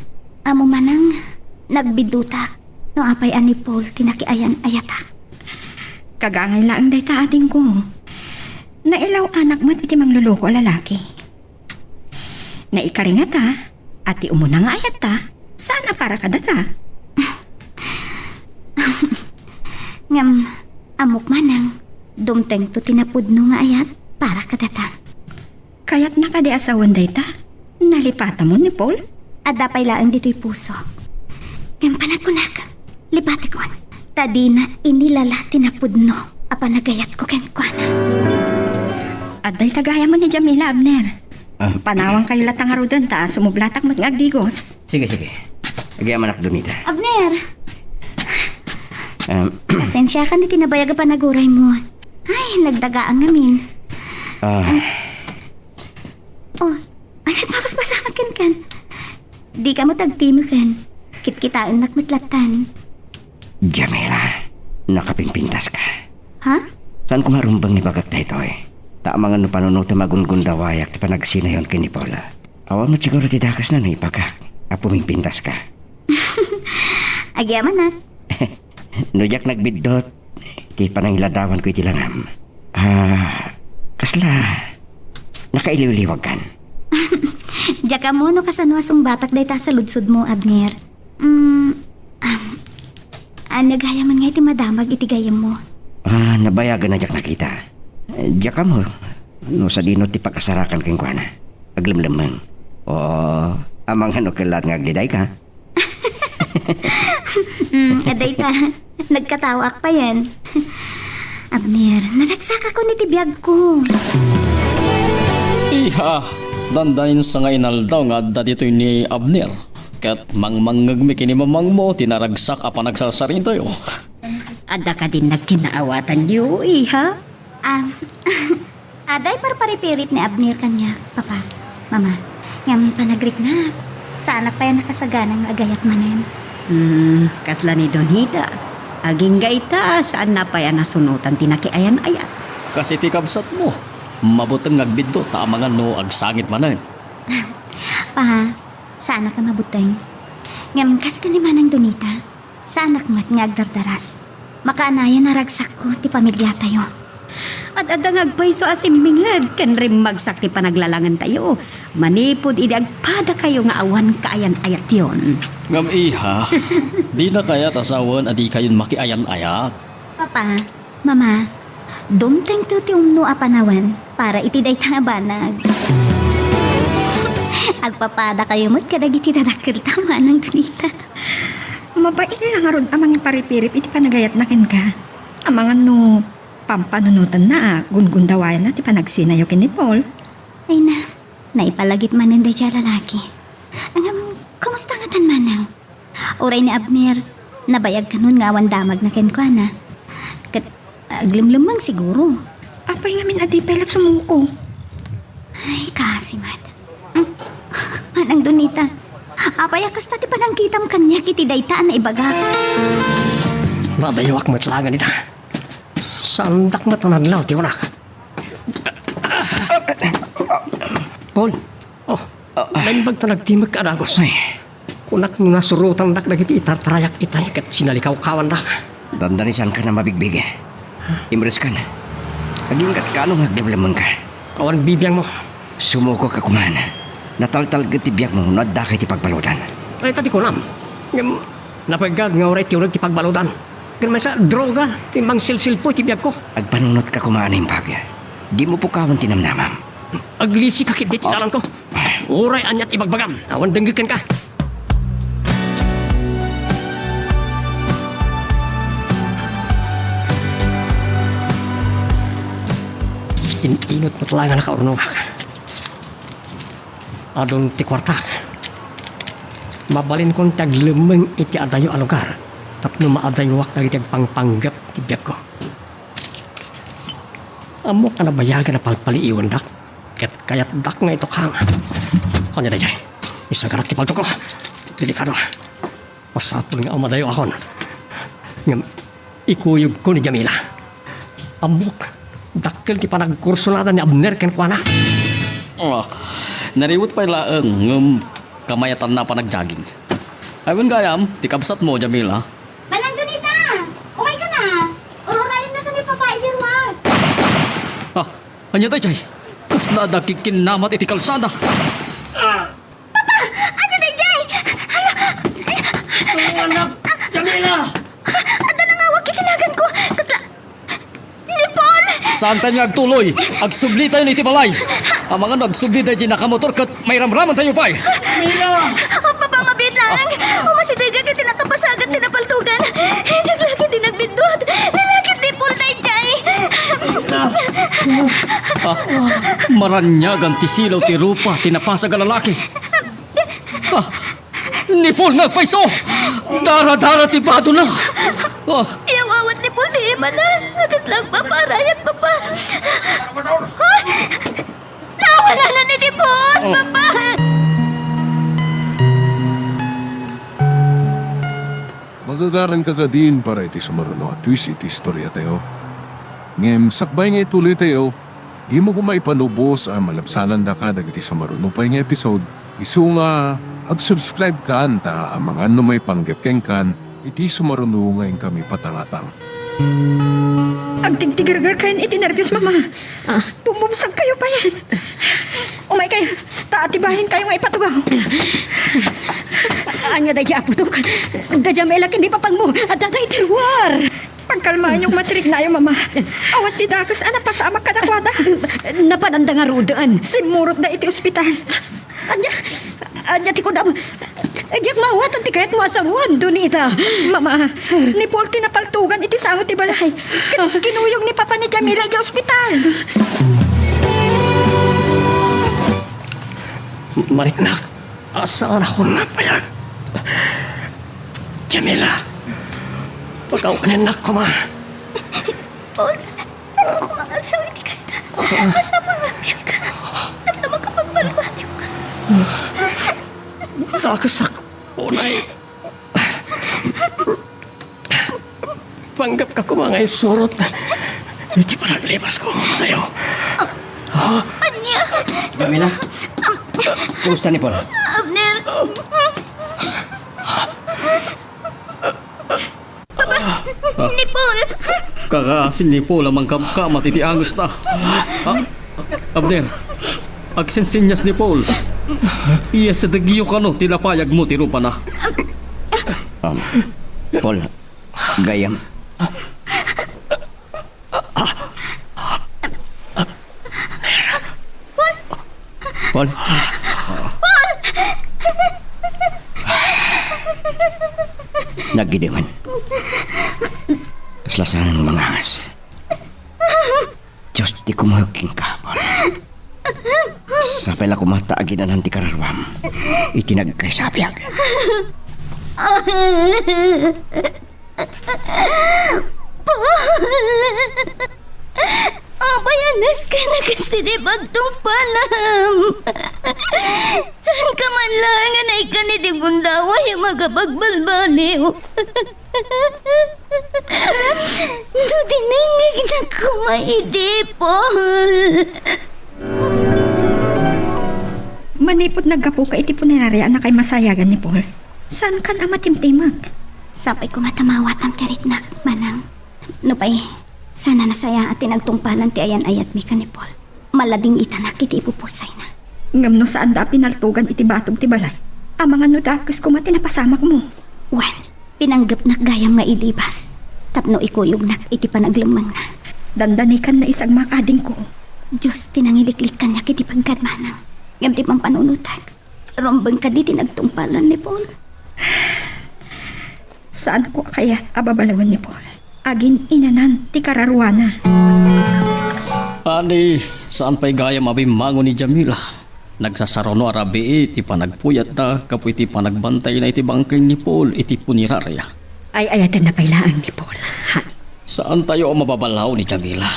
Ammom manen, nagbiddutak no apay a ni Paul ti nakiayan-ayatak. Kagangay laeng dayta, adingko. Nailaw-anak met iti mangluluko a lalaki. Naikaringata, a ti umuna nga ayatta, saan a para kadata. Ngem, ammok manen, dumtengto ti napudno nga ayat para kadata. Kayatna kadi a sawen dayta? Nalipatamon ni Paul? Adda pay laeng ditoy puso. Ngem panagkunak, lipatekon. Ta dina inilala ti napudno a panagayatko kenkuana. Adda ita gayam ni Jamila, Abner. Ah. Panawankayo latta ngaruden ta sumublatak met nga agdigos. Sige, sige. Agyamanak, Donita. Abner! Um, Pasensiakan iti nabayag a panaguraymo. Ay, nagdagaang ngamin. Ah. An-, oh, ania't mabasbasanak kenkan? Dika met agtimeken. Kitkitaennak met lattan. Jamila, nakapimpintaska. Ha? Saan koma rumbeng ni bagak daytoy? Ta amangan no panunotem a gungundawayak ti panagsinayon ken ni Paula. Awan met siguro ti dakesna no ibagak a pumimpintaska. Agyamanak. No diak nagbiddut, ti panangiladawanko iti langam. Ah, kasla nakailiwliwagkan. Diak ammo no kasano a sungbatak dayta a saludsodmo, Abner. Mm, am, ania gayam nga iti madamag iti gayyemmo? Ah, nabayagen a diak nakita. Diak ammo no sadino ti pakasarakan kenkuana. Aglemlemmeng. O, amangan no kellaat nga aglidayka. Mm, adda ita. Nagkataoak payen. Abner, naragsakakon iti biagko. Iha, dandanin sa nga inaldaw nga adda ditoy ni Abner. Ket mangmangngegmi ken ni mamangmo ti naragsak a panagsarsaritayo. Adda kadin nagkinaawatanyo, iha? Ah, adda parparipirip ni Abner kaniak, Papa, Mama. Ngem panagriknak, saanak pay a nakasagana nga agayat manen. Hmm, kasla ni Donita. Agingga ita, saanna pay a nasunotan ti nakiayan-ayat. Kas iti kabsatmo, mabuteng nga agbiddut ta amangan no agsangit manen. Pa, saanak a mabuteng. Ngem kas ken ni Manang Donita, saanak met nga agdardaras. Makaanayan a ragsakko ti pamiliatayo. Ad-adda nga agpayso a simminged ken rimmagsak ti panaglalangentayo manipud idi agpadakayo nga awan kaayan-ayatyon. Ngem, iha, dina kayat a sawen a dikayon makiayan-ayat? Papa, Mama, dumtengto ti umno a panawen para iti dayta a banag. Agpapadakayo met kadagiti dadakkelta, Manang Donita. Mabain la ngarud a mangiparipirip iti panagayatna kenka. Amangan no pampanunotenna a gungundawayanna ti panagsinayo ken ni Paul. Ay na, naipalagip manen daydiay a lalaki. Ngem, kumusta ngatan, Manang? Uray ni Abner, nabayag kanon nga awan damagna kenkuana. Ket aglemlemmeng siguro. Apay ngamin a di pay la sumuko? Ay, kaasi met. Mm. Manang Donita, apay a kasta ti panangkitam kaniak iti dayta a naibagak? Nadayuak met laeng ita. Saandak met a nadlaw ti unak. Paul. Oh, naimbag ta nagtimek ka a dagus. Ay. Kunak no nasurotandak dagiti itartarayak itay ket sinalikawkawandak. Dandani, saankan a mabigbig. Imreskan. Aginggatka no nga aglemlemmengka. Awan bibiangmo. Sumukok ka koman. Nataltalged ti biagmo no addaka iti pagbaludan. Ay, ta di kunam. Ngem, napaigad nga uray ti uneg ti pagbaludan. Ken maysa, droga ti mangsilsilpo iti biagko. Agpanunotka koma a naimbag. Dimo pukawen ti namnamam. Aglisika ketdi ti dalanko. Uray aniat ibagbagam, awan dengngeg kenka. In-inut met la nga nakaurnongak. Adun ti kuartak. Mabalinkon ti aglemmeng iti adayo a lugar tapno maadayuak dagiti agpangpanggep ti biagko. Ammok a nabayagen a palpaliiwandak ket kayatdak nga itukang. Ania daydiay? Isagarak ti paltokko. Delikado. Masapul nga umadayo akon. Ngem ikuyogko ni Jamila. Ammok, dakkel ti panagkursunada ni Abner kenkuana. Ah, Nariwet pay laeng, ngem kamayatanna a panagjogging. Ay, wen gayam, ti kabsatmo, Jamila. Manang Donita, umayka na. Ururayenna ken ni Papa idiay ruar. Ah, ania daydiay? Kasla adda kikkinnamat iti kalsada. Papa, ania daydiay? Hala, Anak, Jamila! Adda nangawag iti naganko. Kasla, Ni Paul! Saantayo nga agtuloy. Agsublitayo iti balay. Amangan no agsubli daydiay nakamotor ket mairamramantayo pay. Mila! O, Papa, mabiit lang. Umasidegak iti nakapasagat ti napaltugan. Diak la ketdi nagbiddut. Nilakip ni Paul daydiay. Mila! Ah, maraniagan ti silaw ti rupa ti napasag a lalaki. Ah, ni Paul nga agpayso! Dara-dara ti badona! Ah. Iyawawat ni Paul ti imana. Kasla agpaparayat, Papa. Ay! Nawalanan ni Paul, Oh. Papa! Magagaranka kadin para iti sumaruno a twist iti istoriatayo. Ngem sakbay nga ituloytayo, dimo koma ipanubos a malabsanandaka dagiti sumaruno pay nga episode. Isu nga, ag-subscribe kan ta amangan no maipanggep kenkan iti sumaruno nga inkami patangatang. Agtigtigergerkayon iti nerbios, Mama. Ah. Bumubsagkayo payen. Umaykayo, ta atibayenkayo nga ipatugaw. Ania daydiay, Apotok? Da Jamila ken ni Papangmo, adda iti ruar. Pagkalmaanyo koma ti riknayo, Mama. Awan ti dakes a napasamak kadakuada. Napananda ngaruden. Simmurotda iti ospital. Ania, ania ti kunam? Diak maawatan ti kayatmo a sawen, Donita. Mama, ni Paul ti napaltugan iti sango ti balay. Ket kinuyog ni Papa ni Jamila idiay ospital. Mariknak, asa nga nakunna pay a? Jamila, pakawanennak koma. Paul, saan ko koma nga agsaw iti kasta? Masapul nga agbiagka. Tapno makapagbalbaliwka. Dakesak unay. Panggepka koma nga isurot iti panaglipasko, Mayo. Ania? Jamila? Kumusta ni Paul? Abner. Papa, ni Paul. Kakaasin ni Paul a mangkamkamat iti angesta. Ah, Abner, agsinsinnias ni Paul. Iyasidegyo kano ti napayagmo ti rupana. Um, Paul, gayyem. Paul? Naggidiman. Kasla saan nga mangangas. Dios ti kumuyog kenka, Paul. Sapay la koma ta aginanan ti kararuam iti nagkaisabiag. Paul! Apay a nasken a kas ti di pagtungpalam? Saanka man laeng a naikkan iti gundaway a makapagbalbaliw? No dinengngegnak koma idi, Paul. Manipud naggapuka iti puneraria a nakaimasayagan ni Paul, saankan a matimtimek. Sapay koma ta maawatam ti riknak, Manang. Nupay, saan a nasayaat ti nagtungpalan ti ayan-ayatmi ken ni Paul. Maladingitanak iti ipupusayna. Ngem no saanda a pinaltugan iti batog ti balay, amangan no dakes koma ti napasamakmo. Wen, pinanggepnak gayam nga ilibas tapno ikuyognak iti panaglemmengna. Dandanikanna isagmak, adingko. Dios ti nangiliklik kaniak iti pagkadmanang. Ngem ti pampanunotek, rumbeng kadi ti nagtungpalan ni Paul. Saanko a kayat a babalawen ni Paul. Agin-inanan ti kararuana. Ani, saan pay gayam a bimmangon ni Jamila. Nagsasaruno a rabii ti panagpuyatda gapu iti panagbantayna iti bangkeng ni Paul iti puneraria. Ay-ayatenna pay laeng ni Paul, honey. Saantayo a mababalaw ni Jamila.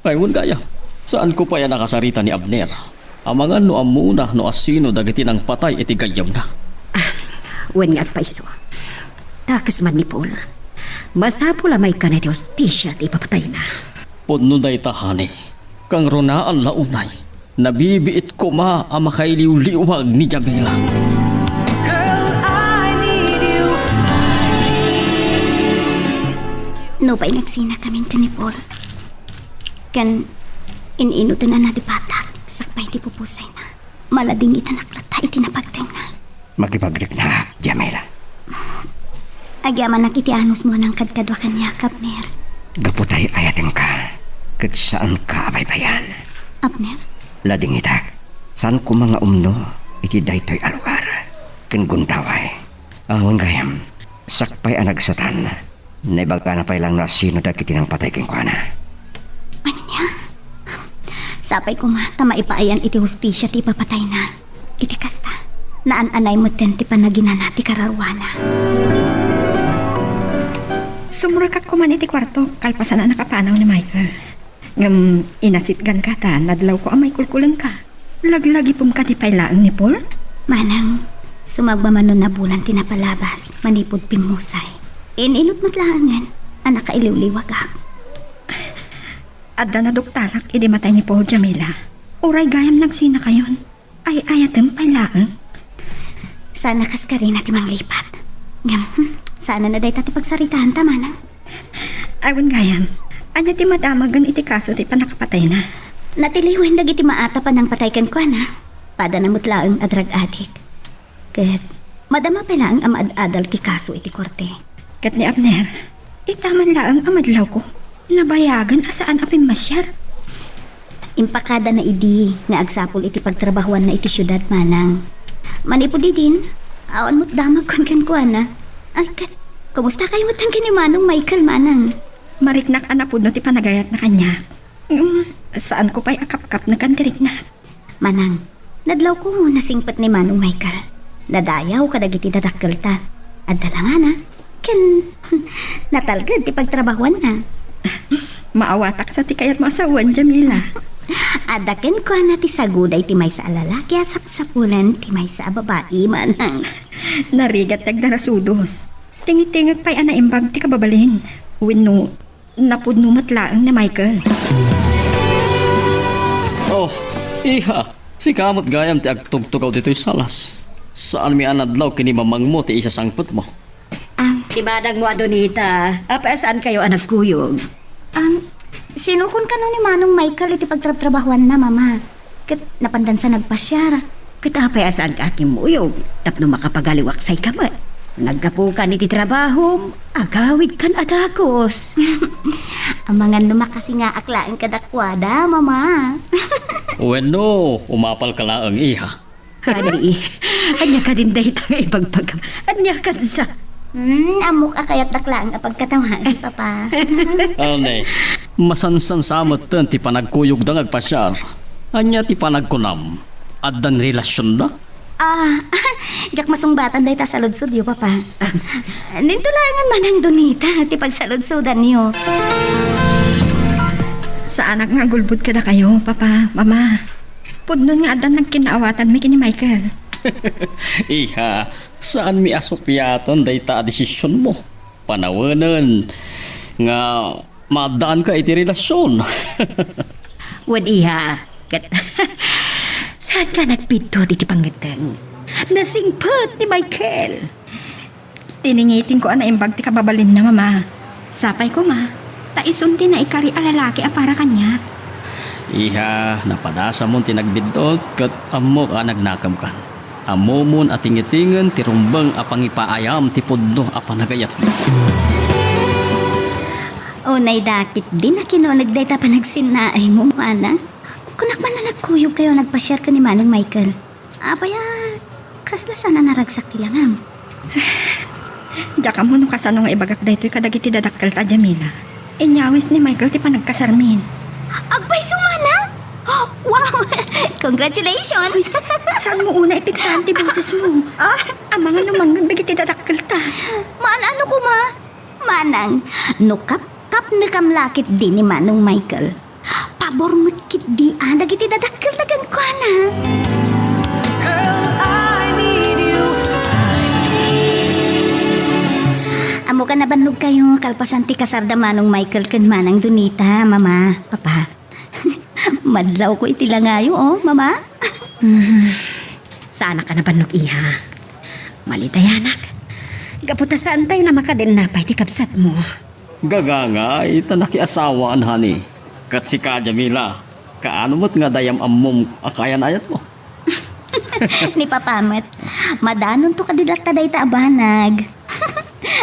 Ay, wen gayam, saanko pay a nakasarita ni Abner. Amangan no ammona no asino dagiti nangpatay iti gayyemna. Ah, wen nga agpayso. Dakes man ni Paul. Masapul a maikkan iti hustisia ti ipapatayna. Pudno dayta, honey. Kangrunaan la unay. Nabibiit koma a makailiwliwag ni Jamila. Nupay nagsinakamin ken ni Paul, ken in-inutenna ti batak sakbay ti pupusayna, maladingitanak latta iti napagtengna. Makipagriknak, Jamila. Agyamanak iti anusmo a nangkadkadua kaniak, Abner. Gapu ta ay-ayatenka, ket saanka a baybay-an. Abner? Ladingitak, saan koma nga umno iti daytoy a lugar. Ken gundaway. Awan gayam, sakbay a nagsatan, naibagana pay lang no asino dagiti nangpatay kenkuana. Ania? Sapay koma ta maipaayan iti hustisia ti ipapatayna. Iti kasta, naan-anay metten ti panaginana ti kararuana. Sumrekak koman iti kuarto, kalpasan a nakapanaw ni Michael. Ngem inasitganka ta nadlawko a maikulkulengka. Laglagipemka ti pay laeng ni Paul? Manang, sumagmamano nabulan ti napalabas manipud pimmusay. In-inut met laengen a nakailiwliwagak. Adda naduktalak idi matay ni Paul, Jamila. Uray gayam nagsinakayon. Ay-ayatem pay laeng. Saan a kaskarina ti manglipat. Ngem, hmm, saan a dayta ti pagsaritaanta, manang. Awan gayam, ania ti madamagen iti kaso ti pannakapatayna? Natiliwen dagiti maatap a nangpatay kenkuana. Padana met laeng a drug addict. Ket madama pay laeng a maad-adal ti kaso iti korte. Ket ni Abner, ita man laeng a madlawko, nabayagen a saan a pimmasiar. Impakadana idi nga agsapul iti pagtrabahuanna iti siudad, manang. Manipud idin, awan met damagkon kenkuana. Ay, ket, kumustakayo met ken ni Manong Michael, manang? Mariknak a napudno ti panagayatna kaniak. Ngem, saanko pay a kapkapnekan ti rikna. Manang, nadlawko nasingpet ni Manong Michael. Nadayaw kadagiti dadakkelta. Adda langana, ken natalged ti pagtrabahuanna. Maawatak sa ti kayatmo a sawen, Jamila. Adda kenkuana ti saguda iti maysa a lalaki a sapsapulen ti maysa a babai, manang. Narigat ti agdarasudos. Tingittingek pay a naimbag ti kababalin. Wenno, napudno met laeng ni Michael. Oh, iha, sika met gayam ti agtugtugaw ditoy salas. Saanmi a nadlaw ken ni mamangmo ti isasangpetmo. Am, ti manangmo a Donita, apay a saankayo a nagkuyog? Am, sinukon kano ni Manong Michael iti pagtrabtrabahuanna, Mama. Ket napandansa nagpasiar. Ket apay a saanka a kimmuyog tapno makapagaliwaksayka met? Naggapukan iti trabahom, agawidkan a dagus. Amangan no makasingaak laeng kadakuada, Mama. Wenno, umapalka laeng, iha. Kadi, ania kadin dayta nga ibagbagam? Ania kadsa? Hmm, ammok a kayatdak laeng a pagkatawagan, Papa. Anay, masansan sa metten ti panagkuyogda nga agpasiar. Ania ti panagkunam? Addan relasionda? Ah, diak masungbatan dayta saludsodyo, Papa. Ninto laengen manang Donita ti pagsaludsodanyo. Saanak nga agulbod kadakayo, Papa, Mama. Pudnon nga addan nagkinnaawatanmi ken ni Michael. Iha, saanmi a supiaten dayta a desisionmo. Panawenen nga maaddaanka iti relasion. Wen, iha, ket saanka nagbiddut iti pangngeddeng. Nasingpet ni Michael. Tiningitingko a naimbag ti kababalinna, Mama. Sapay koma, ta isun ti naikari a lalaki a para kaniak. Iha, napadasamon ti nagbiddut ket ammok a nagnakemkan. Ammomon a tingitingen ti rumbeng a pangipaayam ti pudno a panagayatmo. Unay dakit, dina kinuneg dayta panagsinnaaymo, Manang. Kunak man a nagkuyogkayo a nagpasiar ken ni Manong Michael. Apay a, kasla saan a naragsak ti langam? Diak ammo no kasano nga ibagak daytoy kadagiti dadakkelta, Jamila. Inyawis ni Michael ti panagkasarmin. Agpayso, Manang? Wow! Congratulations! Saanmo unay ipigsa ti bosesmo? Ah? Amangan no mangngeg dagiti dadakkelta. Maan-ano koma? Manang, no kapkapnekam la ketdi ni Manong Michael, pabor met ketdi a dagiti dadakkelta kenkuana. Girl, I need you. Ammok a nabannogkayo kalpasan ti kasarda Manong Michael ken Manang Donita, Mama, Papa. Madlawko iti langayo, oh, Mama. Hmm. Saanak a nabannog, iha. Malitayanak. Gapu ta saantayo a makadennapay ti kabsatmo. Gagangay ta nakiasawaan, honey. Ket sika, Jamila, kaano met nga dayam ammom a kaayan-ayatmo? Ni Papa met, madanonto kadi latta dayta a banag.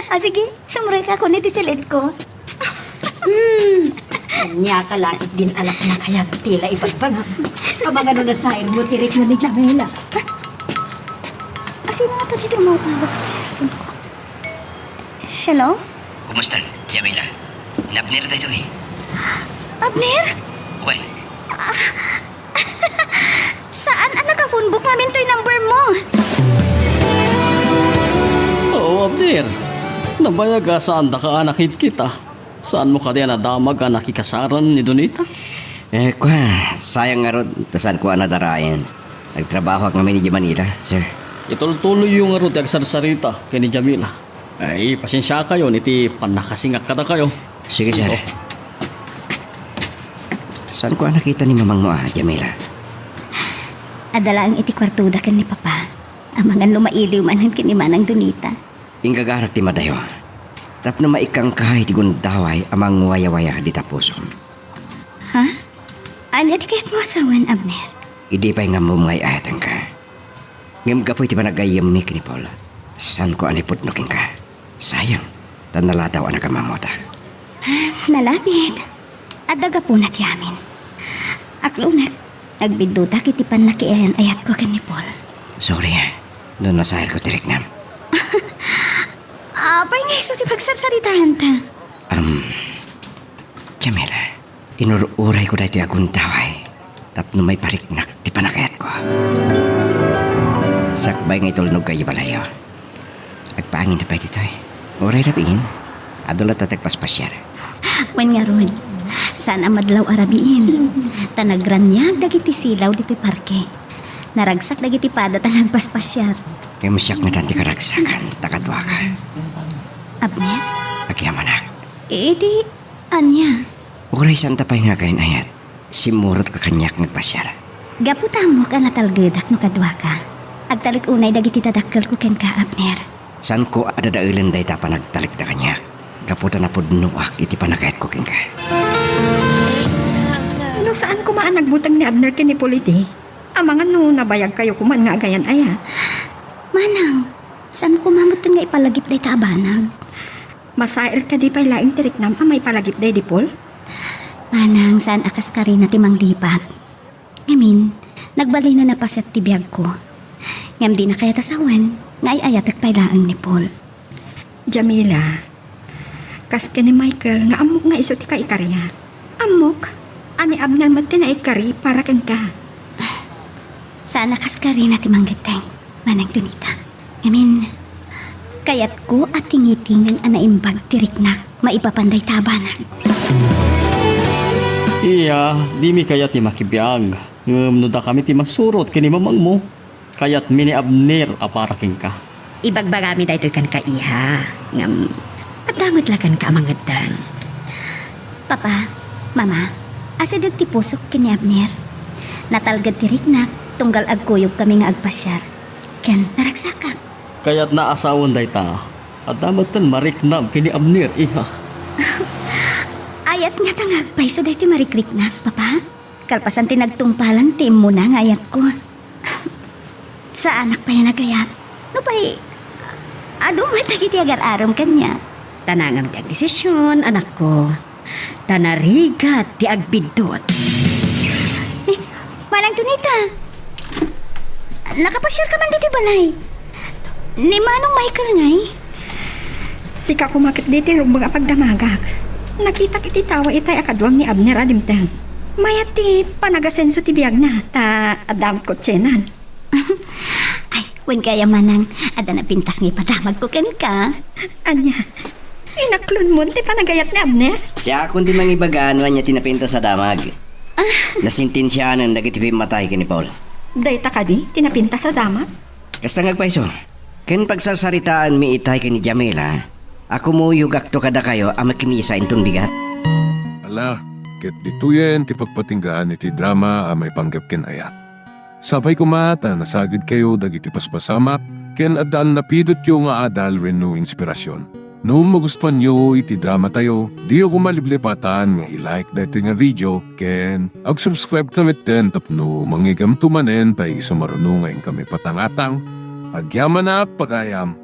Ah, sige, sumrekakon iti siletko. Hmm. Ania ka la iti din alak na kayat ti la ibagbagam. Amangan no nasairmo ti rikna ni Jamila. Ah, sino nga tadi tumawag iti cellphone ko? Hello? Kumusta, Jamila? Ni Abner daytoy. Abner? Wen. Saan a naka-phone book ngamin toy number mo? Oo, Abner. Nabayag a saandaka a nakitkita. Saanmo kadi a nadamag a nakikasaran ni Donita? Eh, kua, sayang ngarud, ta saanko a nadarayen. Nagtrabahoak ngamin idiay Manila, sir. Itultuloyyo ngarud ti agsarsarita ken ni Jamila. Ay, pasensiakayon iti pannakasingak kadakayo. Sige, sir. Saanko a nakita ni mamangmo a, Jamila? Adda laeng iti kuartoda ken ni Papa. Amangan no mailiw manen ken ni Manang Donita. Inggagarak ti madayo. Tapno maikkanka iti gundaway a mangwayawaya dita pusom. Ha? Ania ti kayatmo a sawen, Abner? Idi pay nga ammom nga ay-ayatenka. Ngem gapu iti panagayyemmi ken ni Paul, saanko a naipudno kenka. Sayang, ta naladaw a nagamamoda. Nalabit. Adda gapuna ti amin. Aklonek, nagbiddutak iti pannakiayan-ayatko ken ni Paul. Sorry, no nasairko ti riknam. Apay nga isu ti pagsarsaritaanta? Um, Jamila, inur-urayko daytoy a gundaway tapno maipariknak ti panagayatko. Sakbay nga itulnogka idiay balayyo. Agpaangin ta pay ditoy. Uray rabiin, adu latta ti agpaspasiar. Wen ngarud, saan a madlaw a rabiin, ta nagraniag dagiti silaw ditoy parke. Naragsak dagiti pada ta nagpaspasiar. Ngem siak met ti karagsakan ta kaduaka. Abner? Agyamanak. Idi, ania? Uray saanta pay nga agayan-ayat, simmurotka kaniak nga agpasiar. Gapu ta ammok a natalgedak no kaduaka, agtalek unay dagiti dadakkelko kenka, Abner. Saanko a dadaelen dayta a panagtalekda kaniak, gapu ta napudnoak iti panagayatko kenka. No saan koma a nagbuteng ni Abner ken ni Paul idi, amangan no nabayagkayo koman nga agayan-ayat. Manang, saan koma metten nga ipalagip dayta a banag? Masair kadi pay laeng ti riknam a maipalagip daydi Paul? Manang, saan a kaskarina ti manglipat. Ngamin, nagbalin a napasiat ti biagko. Ngem dina kayat a sawen nga ay-ayatek pay laeng ni Paul. Jamila, kas ken ni Michael nga ammok nga isu ti kaikariak. Ammok a ni Abner met ti naikari para kenka. Saan a kaskarina ti manggetteng, Manang Donita. Ngamin, kayatko a tingitingen a naimbag ti riknak maipapan dayta a banag. Iya, dimi kayat ti makibiag. Ngem no dakami ti masurot ken ni mamangmo, kayatmi ni Abner a para kenka. Ibagbagami daytoy kenka, iha. Ngem, adda met la kenka a mangeddeng. Papa, Mama, asideg ti pusok ken ni Abner. Natalged ti riknak tunggal agkuyogkami nga agpasiar. Ken naragsakak. Kayatna a sawen dayta. Adda metten mariknam ken ni Abner, iha. Ayat ngata nga agpayso daytoy marikriknak, Papa? Kalpasan ti nagtungpalan ti immuna nga ayatko. Saanak pay a nagayat. Nupay, adu met dagiti agar-arem kaniak. Ta nangam ti agdesision, anakko. Ta narigat ti agbiddut. Eh, Manang Donita, nakapasiarka man ditoy balay? Ni Manong Michael ngay? Sika koma ketdi ti rumbeng a pagdamagak. Nakitak iti tawa itay a kaduam ni Abner a dimteng. Mayat ti panagasenso ti biagna, ta adda met kotsena. Ay, wen kaya, Manang, adda napintas nga ipadamagko kenka. Ania? Inaklonmon ti panagayat ni Abner? Siakon ti mangibaga no ania ti napintas a damag. Ah. Nasentensianen dagiti pimmatay ken ni Paul. Dayta kadi ti napintas a damag? Kasta nga agpayso, ken pagsarsaritaanmi itay ken ni Jamila a kumuyogakto kadakayo a makimisa inton bigat. Ala, ket ditoyen ti pagpatinggaan iti drama a maipanggep ken aya. Sapay koma ta nasagidkayo dagiti paspasamak ken adda a napidotyo nga adal wenno inspirasyon. No magustuanyo iti dramatayo, diyo koma liplipatan nga i-like daytoy nga video ken ag-subscribe ta metten tapno mangigamto manen ta isu maruno nga inkami patangatang. Agyamanak pagayam!